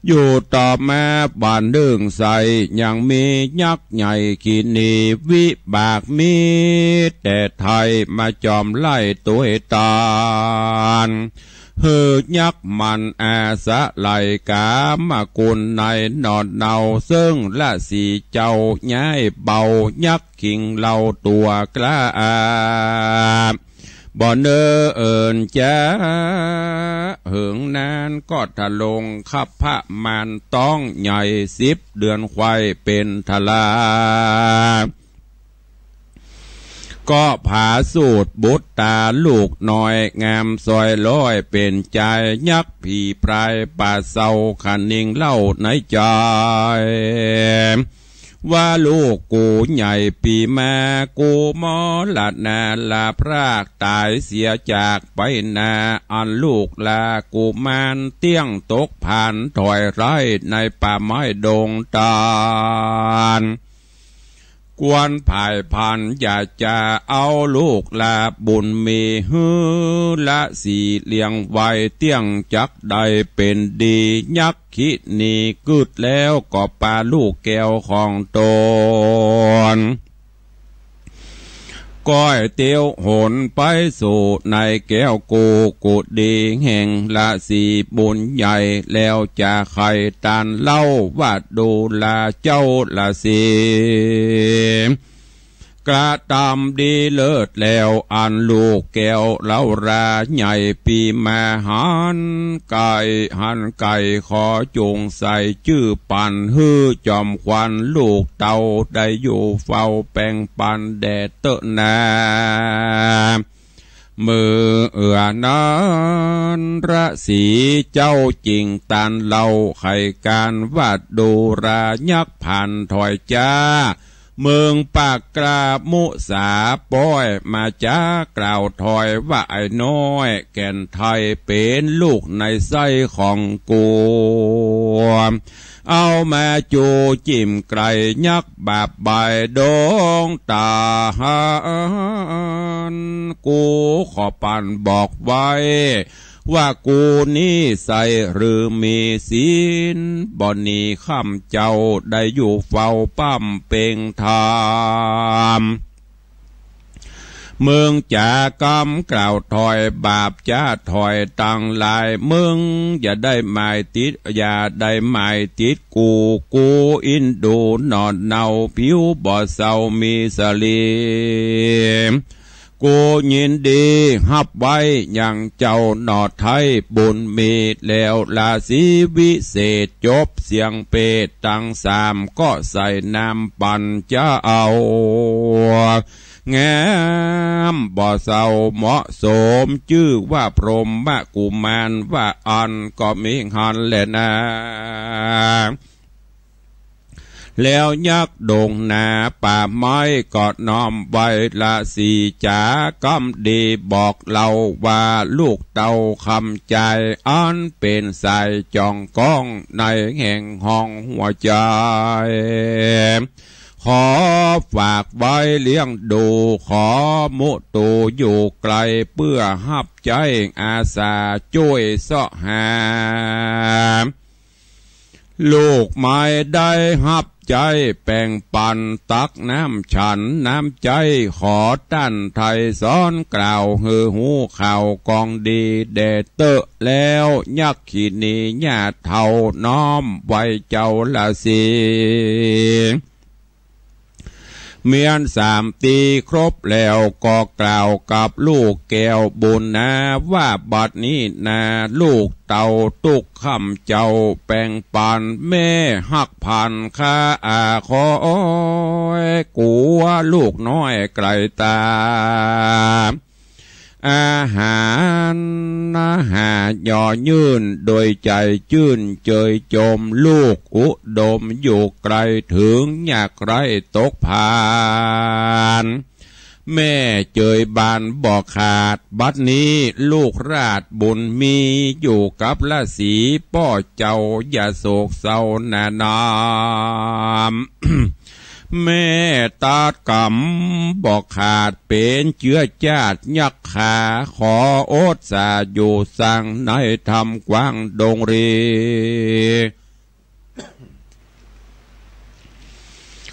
อยู่ต่อมาวันนึ่งใส ยังมียักษ์ใหญ่ขีณี วิบากมีแต่ไทย มาจอมไล่ตวยตาน หื้อยักษ์มันอาศัยกามกุลในหนอนเนา เซิ่งราศีเจ้าย้ายเบา ยักษ์คิงเหล่าตั๋วกล้า บ่เนอเอิญจ๊า เหิงนานก็ทะลง คับพระมารต๊องใหญ่ สิบเดือนใคว่เป๋นทารา ก็ผาสูตรบุตราลูกน้อย งามซอยร้อยเป๋นจาย ยักษ์ผีพรายป่าเซา คะนิงเล่าในใจ๋ ว่าลูกกูใหญ่ปี๋มา กูมรณาลาพราก ต๋ายเสียจากไปนา อันลูกลากุมาร เตี้ยงตกผานถอยไร้ ในป่าไม้ดงตาล ควรผายพรรณ อย่าจะเอาลูกลาบุญมี หื้อราศีเลี้ยงไว้ เตี้ยงจักได้เป๋นดี ยักษ์ขีณีกึ๊ดแล้ว ก็ปาลูกแก้วของต๋น ก้อยเตียวหนไปสู่ในแก้วกูกุฏี แห่งราศีบุญใหญ่ แล้วจะใค่ตานเล่า ว่าดูราเจ้าราศี กระตำดีเลิศแล้ว อันลูกแก้วเล่าราใหญ่ปี๋มา หันไก่ หันไก่ ขอจุ่งใส่จื้อปั๋น หื้อจอมขวัญลูกเต้า ได้อยู่เฝ้าแป่งปันแด่เต๊อะนา เมื่อนั้นราศีเจ้าจิ่งตานเล่า ใค่ก๋านว่าดูรายักษ์ผานถอยจ๊า เมืองปากกล้ามุสา ป้อยมาจ๊ากล่าวถอยว่า ไอ้น้อยแก่นไทย เป๋นลูกในไส้ของกู เอามาจู๋จิ่มไกล ยักษ์บาปบายดงตาหาร กูขอปันบอกไว้ ว่ากูนี้ใส่หรือมีศีล บ่หนีข้ำเจ้า ได้อยู่เฝ้าป้ำเป่งธรรม มึงจ๋ากำกล่าวถอย บาปจ๊าถอยตังหลาย มึงอย่าได้หมายติด อย่าได้หมายติดกู กูอินดูหนอนเนา ผิวบ่เซามีสลี กูยินดีฮับไว้ยังเจ้าหนอไทยบุญมี แล้วราศีวิเศษ จบเสี้ยงเปรตตังสาม ก็ใส่น้ำปั๋นจะเอา งามบ่เซาเหมาะสม จื้อว่าพรหมกุมาร ว่าอั้นก็มีหั้นแลนา แล้วยักษ์ดงนาป่าไม้ก็น้อมไหว้ ราศีจ๋ากำดีบอกเล่าว่า ลูกเต้าคำจาย อันเป๋นสายจองก้อง ในแห่งห้องหัวใจ๋ ขอฝากไว้เลี้ยงดู ขอมุตูอยู่ไกล เปื้อฮับใจ๊อาสาจ้วยเซาะหา ลูกไม้ได้ฮับใจ๊แป่งปั๋น ตักน้ำฉันน้ำใจ๊ ขอต้านไทยสอนกล่าว หื้อฮู้ข่าวกองดีแด่เต๊อะ แล้วยักขินีญาเฒ่า น้อมไหว้เจ้าราศี เมี้ยนสามตี้ครบแล้ว ก็กล่าวกับลูกแก้วบุญนา ว่าบัดนี้นา ลูกเต้าตุ๊กคำเจ้า แป่งปั๋นแม่ฮักพันข้าอาคอย กั๋วลูกน้อยไกลต๋า อาหาร หาหย่อยื่น โดยใจ๋จื้นเจยจม ลูกอุดมอยู่ไกล เถิงยากไร้ตกผาน แม่เจยบานบ่ขาด บัดนี้ลูกราชบุญมี อยู่กับราศีป้อเจ้า อย่าโศกเศร้าหน้าน้อม แม่ตาดกำบ่ขาด เป๋นเจื้อจาติยักขา ขออดสาอยู่สัง ในถ้ำกว้างดงรี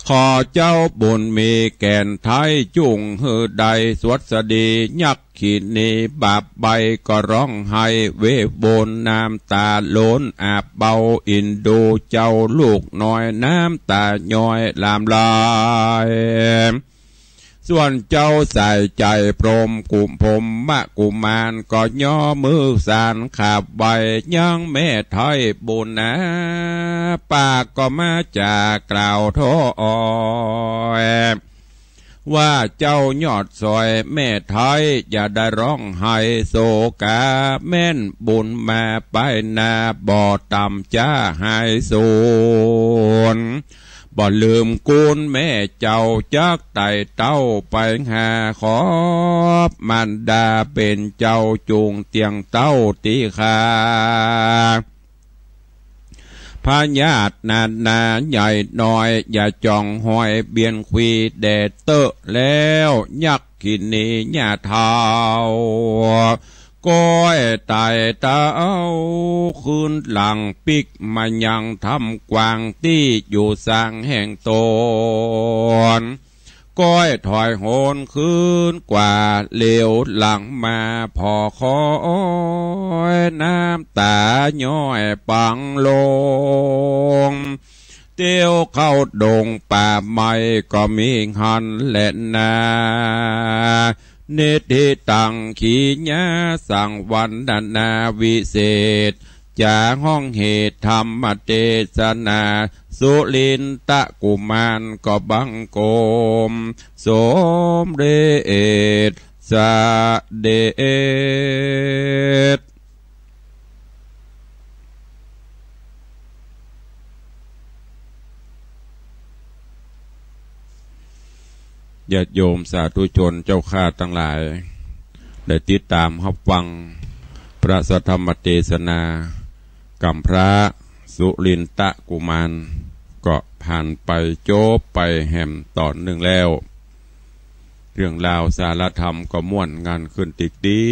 ขอเจ้าบุญมีแก่นไท้ จุ่งหื้อได้สวัสดี ยักขินีบาปใบ้ก็ร้องไห้ เวโวนน้ำต๋าหล่นอาบเบา อินดูเจ้าลูกน้อย น้ำต๋าย้อยหลามไหล ส่วนเจ้าสายใจ๋พรหมกุ พรหมกุมารก็ย่อมือสานขาบไหว้ ยังแม่ไท้บุญนา ปากก็มาจากล่าวท้อออย ว่าเจ้ายอดสอยแม่ไท้ อย่าได้ร้องไห้โศกา แม่นบุญมาไปหน้า บ่ต่ำจ๊าหายสูญ บ่ลืมกุณแม่เจ้า จักไต่เต้าไปหา ขอบมารดาเป๋นเจ้า จุ่งเตียงเต้าตี้ข้า พญาตินานาใหญ่น้อย อย่าจ้องหอยเบียนขวีแด่เต๊อะ แล้วยักขินีย่าเฒ่า ก้อยไต่เต้าคืนหลังปิ๊กมายังถ้ำกว้าง ตี้อยู่สังแห่งต๋น ก้อยถอยหนคืนกว่า เหลียวหลังมาผ่อคอย น้ำต๋าย้อยปังลง เตียวเข้าดงป่าไม้ก็มีหั้นแลนา นิทธิตังขีญาสัง วรรณนาวิเศษ จ๋าฮ้องเหตุธรรมเตสนา สุรินทกุมารก็บังคมสมเร็จเสด็จ ญาติโยมสาธุชนเจ้าข้าตังหลาย ได้ติดต๋ามฮับฟังพระสัทธรรมเตสนา กำพระสุรินทกุมาร ก็ผ่านไปจบไปแหมต๋อนนึ่งแล้ว เรื่องราวสาระธรรมก็ม่วนงันขึ้นติ๊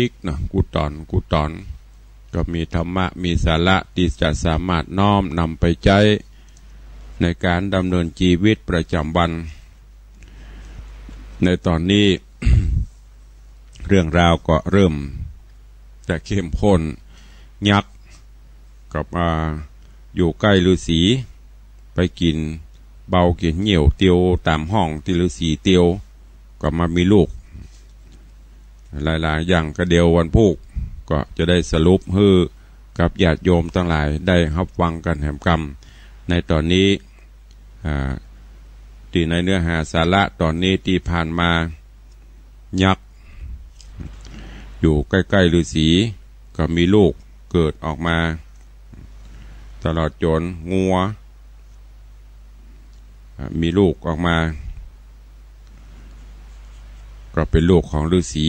กๆ เนาะ กู้ต๋อนกู้ต๋อน ก็มีธรรมะมีสาระตี้จะสามารถน้อมนำไปใจ๊ในก๋านดำเนินจีวิตประจ๋ำวัน ในต๋อนนี้ เรื่องราวก็เริ่มจะเข้มข้น ยักษ์กับ อ่า อยู่ใก้ฤๅษี ไปกิ๋นเบากิ๋นเหยี่ยวเตียวต๋ามห้องตี้ฤๅษีเตียว ก็มามีลูก หลายๆ อย่างก็เดี๋ยววันพูกก็จะได้สรุปหื้อกับญาติโยมตังหลายได้ฮับฟังกั๋นแหมกำ ในต๋อนนี้ อ่า ตี้ในเนื้อหาสาระต๋อนนี้ตี้ผ่านมา ยักษ์อยู่ใก้ๆ ฤๅษี ก็มีลูกเกิดออกมา ตลอดจ๋นงัว อ่า มีลูกออกมา ก็เป๋นลูกของฤๅษี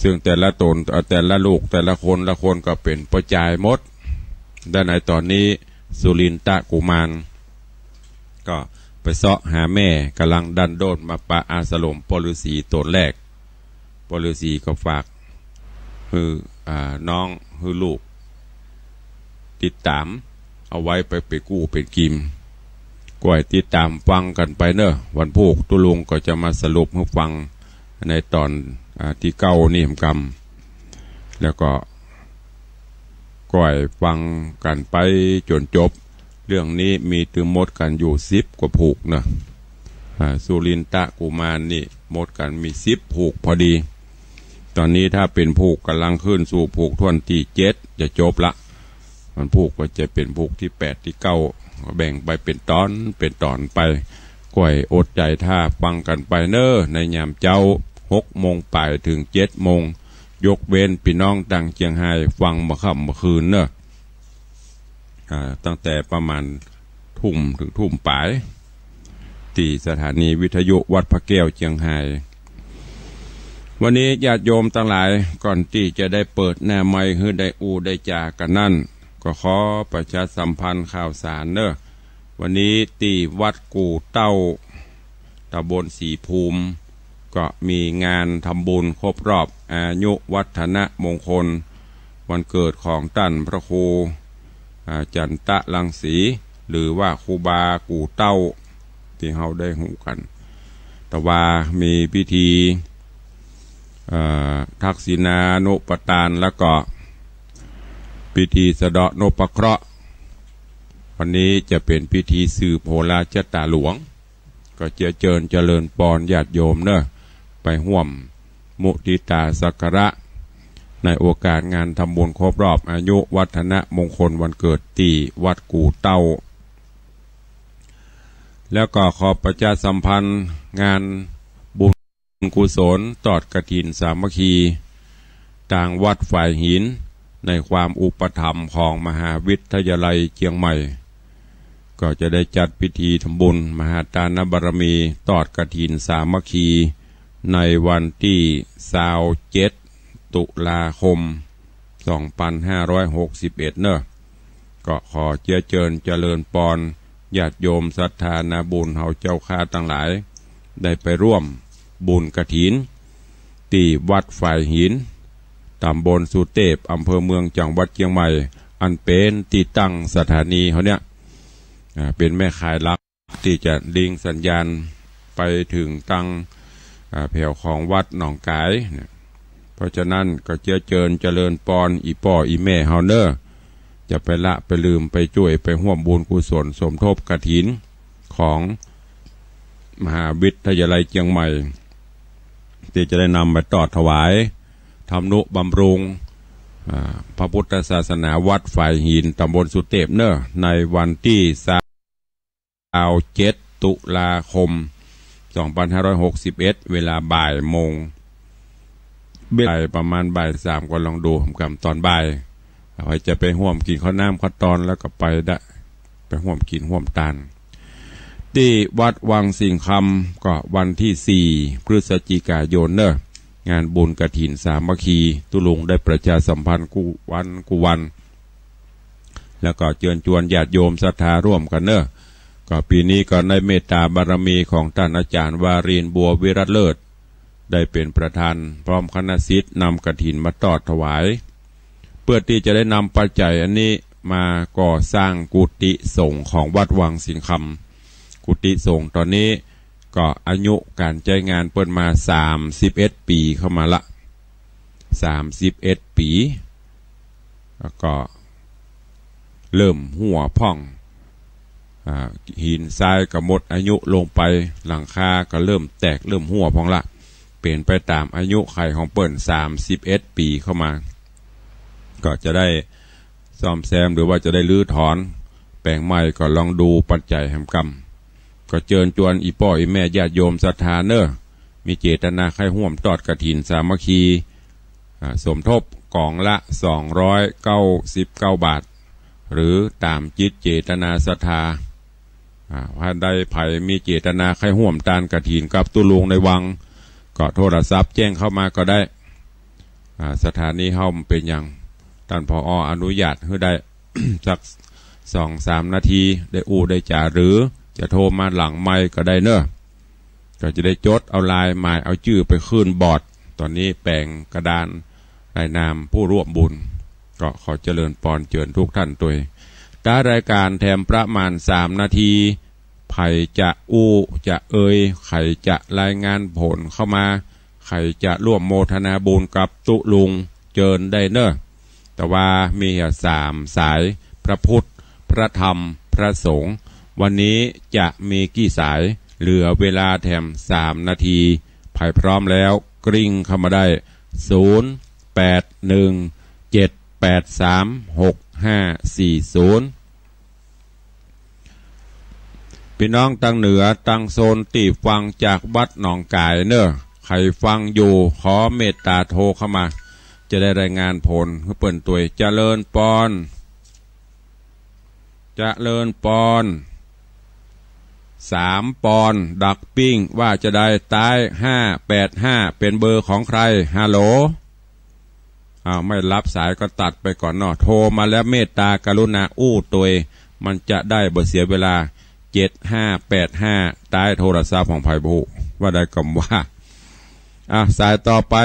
ซึ่งแต่ละต๋น เอ่อ แต่ละลูก แต่ละคน ละคนก็เป๋นป้อจายหมด และในต๋อนนี้สุรินทกุมาร ก็ไปเซาะหาแม่ ก่ำลังดันโด้นมาปะอาสรมป้อฤๅษีต๋นแรก ป้อฤๅษีก็ฝากหื้อ อ่า น้องหื้อลูก ติดต๋ามเอาไว้ไปเป๋นกู้เป๋นกิม ก้อยติดต๋ามฟังกั๋นไปเน่อ วันพูกตุ๊ลุงก็จะมาสรุปหื้อฟังในต๋อน อ่า ตี้เก้านี้แหมกำ แล้วก็ ก้อยฟังกั๋นไปจ๋นจบ เรื่องนี้มีตึงหมดกั๋นอยู่สิบกว่าผูกเนาะ อ่า สุรินทกุมารนี่หมดกั๋นมีสิบผูกพอดี ต๋อนนี้ถ้าเป๋นผูกก่ำลังขึ้นสู่ผูกถ้วนตี้เจ็ดจะจบละ วันพูกก็จะเป๋นผูกตี้แปดตี้เก้า ก็แบ่งไปเป๋นต๋อน เป๋นต๋อนไป ก้อยอดใจ๋ถ้าฟังกั๋นไปเน่อ ในยามเจ๊า หกโมงปลายเถิงเจ็ดโมง ยกเว้นปี้น้องตังเจียงฮายฟังเมื่อค่ำเมื่อคืนเนาะ อ่า ตั้งแต่ประมาณทุ่มเถิงทุ่มปลาย ตี้สถานีวิทยุวัดพระแก้วเจียงฮาย วันนี้ญาติโยมตังหลาย ก่อนตี้จะได้เปิดหน้าไมค์หื้อได้อู้ได้จ๋ากั๋นนั้น ก็ขอประชาสัมพันธ์ข่าวสารเนาะ วันนี้ตี้วัดกู่เต้า ตำบลศรีภูมิ ก็มีงานทำบุญครบรอบอายุวัฒนมงคล วันเกิดของต้านพระครู อ่า จันตะรังสี หรือว่าครูบากู่เต้า ตี้เฮาได้ฮู้กั๋น แต่ว่ามีพิธี เอ่อ ทักษิณานุปทาน แล้วก็พิธีสะเดาะนพเคราะห์ วันนี้จะเป๋นพิธีสืบโหราชะตาหลวง ก็เจื้อเจิญเจริญปอนญาติโยมเนาะ ไปฮ่วมมุทิตาสักการะ ในโอกาสงานทำบุญครบรอบอายุวัฒนมงคลวันเกิดตี้วัดกู่เต้า แล้วก็ขอประชาสัมพันธ์งานบุญกุศลตอดกฐินสามัคคี ตางวัดฝายหิน ในความอุปถัมภ์ของมหาวิทยาลัยเจียงใหม่ ก็จะได้จัดพิธีทำบุญมหาทานบารมีตอดกฐินสามัคคี ในวันตี้ซาวเจ็ด ตุลาคม สองพันห้าร้อยหกสิบเอ็ด เนาะ ก็ขอเจื้อเจิญเจริญปอนญาติโยมศรัทธานาบุญเฮาเจ้าข้าตังหลาย ได้ไปฮ่วมบุญกฐิน ตี้วัดฝายหิน ตำบลสุเตพ อำเภอเมือง จังหวัดเจียงใหม่ อันเป๋นตี้ตั้งสถานีเฮาเนี่ย อ่า เป๋นแม่ข่ายหลัก ตี้จะลิงก์สัญญาณไปเถิงตาง อ่า แผวของวัดหนองก๋ายเนี่ย เพราะฉะนั้นก็เจื้อเจิญเจริญปอนอี่ป้ออี่แม่เฮาเนาะ จะไปละไปลืมไปจ้วยไปฮ่วมบุญกุศลสมทบกฐินของมหาวิทยาลัยเจียงใหม่ ตี้จะได้นำไปตอดถวายทำนุบำรุง อ่า พระพุทธศาสนาวัดฝายหิน ตำบลสุเตพเนาะ ในวันตี้ซาวเจ็ด ตุลาคม สองพันห้าร้อยหกสิบเอ็ด เวลาบ่ายโมง เวลาประมาณบ่ายสาม ก็ลองดูกำตอนบ่าย ใผจะไปฮ่วมกิ๋นข้าวน้ำข้าวตอนแล้วก็ไปได้ ไปฮ่วมกิ๋นฮ่วมตาน ตี้วัดวังสิงห์คำ ก็วันตี้สี่ พฤศจิกายนเนาะ งานบุญกฐินสามัคคี ตุ๊ลุงได้ประชาสัมพันธ์กู้วันกู้วัน แล้วก็เจื้อจวนญาติโยมศรัทธาฮ่วมกั๋นเนาะ ก็ปี๋นี้ก็ได้เมตตาบารมีของต้านอาจ๋ารย์วารินทร์ บัววิรัติเลิศ ได้เป๋นประธาน พร้อมคณะศิษย์นำกฐินมาตอดถวาย เปื้อตี้จะได้นำปัจจัยอันนี้มาก่อสร้างกุฏิสงฆ์ของวัดวังสิงห์คำ กุฏิสงฆ์ต๋อนนี้ก็อายุก๋านใจ๊งานเปิ้นมาสามสิบเอ็ดปี๋เข้ามาละ สามสิบเอ็ดปี๋ แล้วก็เริ่มหั้วพ่อง อ่า หินทรายก็หมดอายุลงไป หลังคาก็เริ่มแตกเริ่มหั้วพ่องละ เป๋นไปต๋ามอายุขัยของเปิ้น สามสิบเอ็ดปี๋เข้ามา ก็จะได้ซ่อมแซมหรือว่าจะได้รื้อถอนแป๋งใหม่ ก็ลองดูปัจจัยแหมกำ ก็เจื้อจวนอี่ป้ออี่แม่ญาติโยมศรัทธาเนาะ มีเจตนาใค่ฮ่วมตอดกฐินสามัคคี อ่า สมทบก๋องละ สองร้อยเก้าสิบเก้าบาท หรือต๋ามจิตเจตนาศรัทธา อ่า ถ้าใดใผมีเจตนาใค่ฮ่วมตานกฐินกับตุ๊ลุงในวัง ก็โทรศัพท์แจ้งเข้ามาก็ได้ อ่า สถานีเฮามันเป๋นอย่าง ต้าน ผอ อนุญาตหื้อได้ สักสองสามนาที ได้อู้ได้จ๋า หรือจะโทรมาหลังไมค์ก็ได้เนาะ ก็จะได้จดเอาลายหมายเอาจื้อไปขึ้นบอร์ด ต๋อนนี้แป๋งกระดานรายนามผู้ฮ่วมบุญ ก็ขอเจริญปอนเจิญทุกท่านตวย ต๋ารายก๋านแถมประมาณสามนาที ใผจะอู้จะเอย ใผจะรายงานผลเข้ามา ใผจะฮ่วมโมทนาบุญกับตุ๊ลุง เจิญได้เนาะ แต่ว่ามีเหียสามสาย พระพุทธ พระธรรม พระสงฆ์ วันนี้จะมีกี่สาย เหลือเวลาแถมสามนาที ใผพร้อมแล้วกริ่งเข้ามาได้ ศูนย์ แปด หนึ่ง เจ็ด แปด สาม หก ห้า สี่ ศูนย์ ปี้น้องตางเหนือตางโซนตี้ฟังจากวัดหนองก๋ายเนาะ ใผฟังอยู่ ขอเมตตาโทรเข้ามา จะได้รายงานผลหื้อเปิ้นตวย เจริญปอน เจริญปอน สามปอน ดักปิ้ง ว่าจะใด ใต้ห้าแปดห้า เป๋นเบอร์ของใผ ฮัลโหล อ้าว ไม่รับสายก็ตัดไปก่อนเนาะ โทรมาแล้วเมตตากรุณาอู้ตวย มันจะได้บ่เสียเวลา เจ็ดห้าแปดห้า ใต้โทรศัพท์ของใผบ่ฮู้ ว่าใดกำว่า อ่ะ สายต่อไป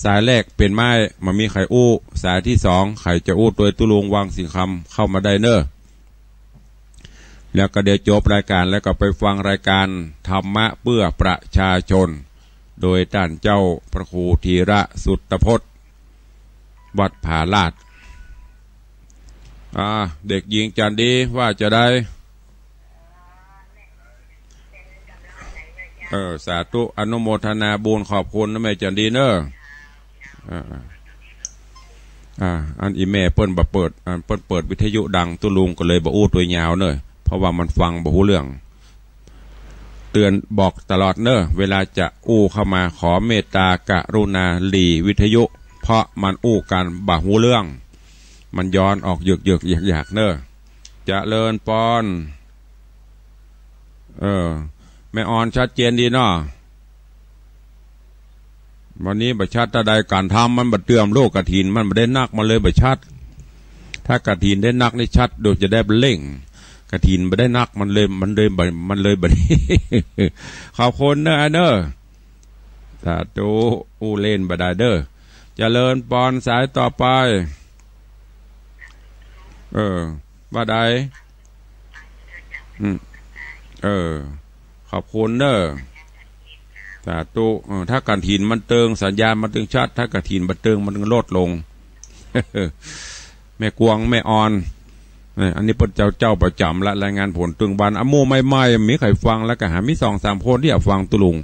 สายแรกเป๋นไม้ บ่มีใผอู้ สายตี้สอง ใผจะอู้ตวยตุ๊ลุง วังสิงห์คำ เข้ามาได้เน่อ แล้วก็เดี๋ยวจบรายการแล้วก็ไปฟังรายการธรรมะเพื่อประชาชน โดยต้านเจ้าพระครูธีระสุตตพจน์ วัดผาลาด อ่า เด็กหญิงจันดีว่าจะใด เออ สาธุ อนุโมทนาบุญ ขอบคุณนะแม่จันดีเน่อ อ่า อ่า อันอี่แม่เปิ้นบ่เปิด อันเปิ้นเปิดวิทยุดัง ตุ๊ลุงก็เลยบ่อู้ตวยยาวเน่อ เพราะว่ามันฟังบ่ฮู้เรื่อง เตือนบอกตลอดเน่อ เวลาจะอู้เข้ามา ขอเมตตากรุณาหลีวิทยุ เพราะมันอู้กั๋นบ่ฮู้เรื่อง มันย้อนออกเยือกๆ อยากๆ เน่อ เจริญปอน เออ แม่ออนชัดเจนดีเนาะ วันนี้บ่ชัดตาใด ก๋านทำมันบ่เตื้อง โลกกฐินมันบ่ได้นัก มันเลยบ่ชัด ถ้ากฐินได้นักนี่ชัด โดยจะได้เร่ง กฐินบ่ได้นัก มันเลย มันเลยบ่ มันเลยบ่ ขอบคุณเน่อ อ้ายเน่อ สาธุ อู้เล่นบ่ได้เด้อ เจริญปอน สายต่อไป เออ ว่าใด อืม เออ ขอบคุณเน่อ สาธุ เออ ถ้ากฐินมันเติง สัญญาณมันตึงชัด ถ้ากฐินบ่เติง มันตึงลดลง แม่กวง แม่ออน เออ อันนี้เปิ้นเจ้า เจ้าประจ๋ำละ รายงานผลตึงวัน อะ หมู่ใหม่ๆ มีใผฟังแล้วก็หา มีสองสามคนตี้ฟังตุ๊ลุง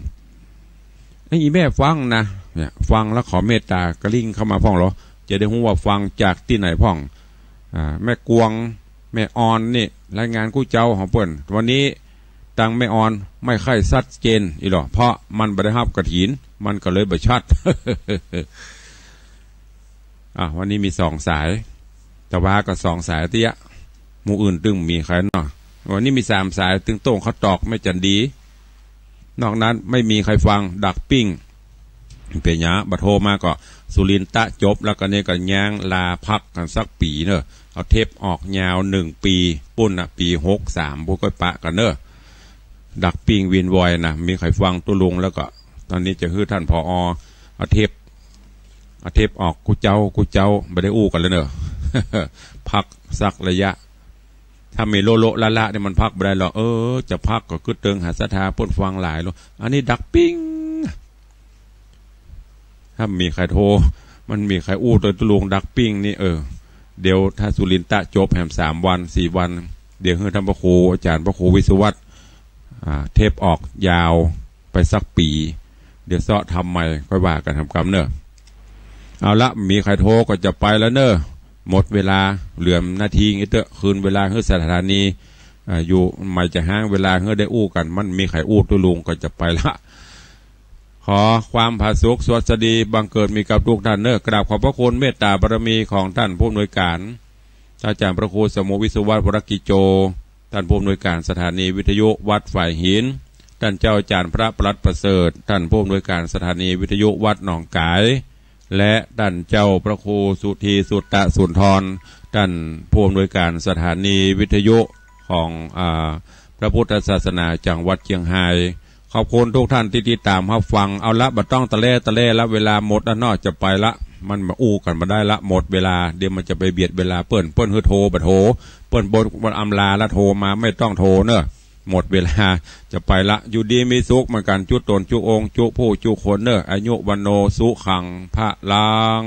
ไอ้อี่แม่ฟังนะ เนี่ย ฟังแล้วขอเมตตากริ่งเข้ามาพ่องเหรอ จะได้ฮู้ว่าฟังจากตี้ไหนพ่อง อ่า แม่กวง แม่ออนนี่ รายงานกู้เจ้าของเปิ้น วันนี้ตังแม่ออนไม่ค่อยชัดเจนอีหรอ เพราะมันบ่ได้ฮับกฐิน มันก็เลยบ่ชัด อ่ะ วันนี้มีสองสาย แต่ว่าก็สองสายเตี้ย หมู่อื่นตึงมีใผเนาะ วันนี้มีสามสาย ตึงโต้งเขาตอกแม่จันดี นอกนั้นไม่มีใผฟัง ดักปิ้ง เป๋นหยัง บ่โทรมาก็สุรินทร์ตะจบ แล้วก็นี่ก็ย้างลาพักกั๋นสักปี๋เน่อ เอาเทปออกยาวหนึ่งปี๋ ปู๊นน่ะ ปี๋หกสาม ปู๊นก้อยปะกั๋นเน่อ ดักปิ้งวินวอยนะ มีใผฟังตุ๊ลุง แล้วก็ตอนนี้จะหื้อต้าน ผอ เอาเทป เอาเทปออกกู้เจ๊ากู้เจ๊า บ่ได้อู้กั๋นแล้วเน่อ พักสักระยะ ถ้ามีโละโละละละนี่มันพักบ่ได้หรอก เออ จะพักก็กึ๊ดเติงหาศรัทธาเปิ้นฟังหลายโลด อันนี้ดักปิ้ง ถ้ามีใผโทร มันมีใผอู้ตวยตุ๊ลุงดักปิ้งนี่ เออ เดี๋ยวถ้าสุรินทร์ตะจบแหมสามวันสี่วัน เดี๋ยวหื้อต้านพระครูอาจ๋ารย์พระครูวิศวัตร อ่า เทปออกยาวไปสักปี๋ เดี๋ยวเซาะทำใหม่ ค่อยว่ากั๋น ทำกรรมเน่อ เอาละ มีใผโทรก็จะไปแล้วเน่อ หมดเวลา เหลือนาทีอีกเต๊อะ คืนเวลาหื้อสถานี อ่า อยู่ใหม่จะฮ้างเวลาหื้อได้อู้กั๋น มันมีใผอู้ตุ๊ลุงก็จะไปละ ขอความผาสุกสวัสดีบังเกิดมีกับทุกท่านเน่อ กราบขอบพระคุณเมตตาบารมีของท่านผู้อำนวยการ อาจ๋ารย์พระครูสมุวิศวัตร วรกิจโจ ท่านผู้อำนวยการสถานีวิทยุวัดฝายหิน ท่านเจ้าอาจ๋ารย์พระปลัดประเสริฐ ท่านผู้อำนวยการสถานีวิทยุวัดหนองก๋าย และท่านเจ้าพระครูสุธีสุตตสุนทร ท่านผู้อำนวยการสถานีวิทยุของ อ่า พระพุทธศาสนาจังหวัดเจียงฮาย ขอบคุณทุกท่านตี้ติดต๋ามฮับฟัง เอาละ บ่ต้องตะแล่ตะแล่ละ เวลาหมดละเนาะ จะไปละ มันมาอู้กั๋นบ่ได้ละ หมดเวลา เดี๋ยวมันจะไปเบียดเวลาเปิ้น เปิ้นหื้อโทรบ่โทร เปิ้นบ่ บ่อำลาละ โทรมาไม่ต้องโทรเน่อ หมดเวลา จะไปละ อยู่ดีมีสุขเหมือนกั๋น จุ๊ต๋นจุ๊องค์ จุ๊ผู้จุ๊คนเน่อ อายุวัณโณสุขังพลัง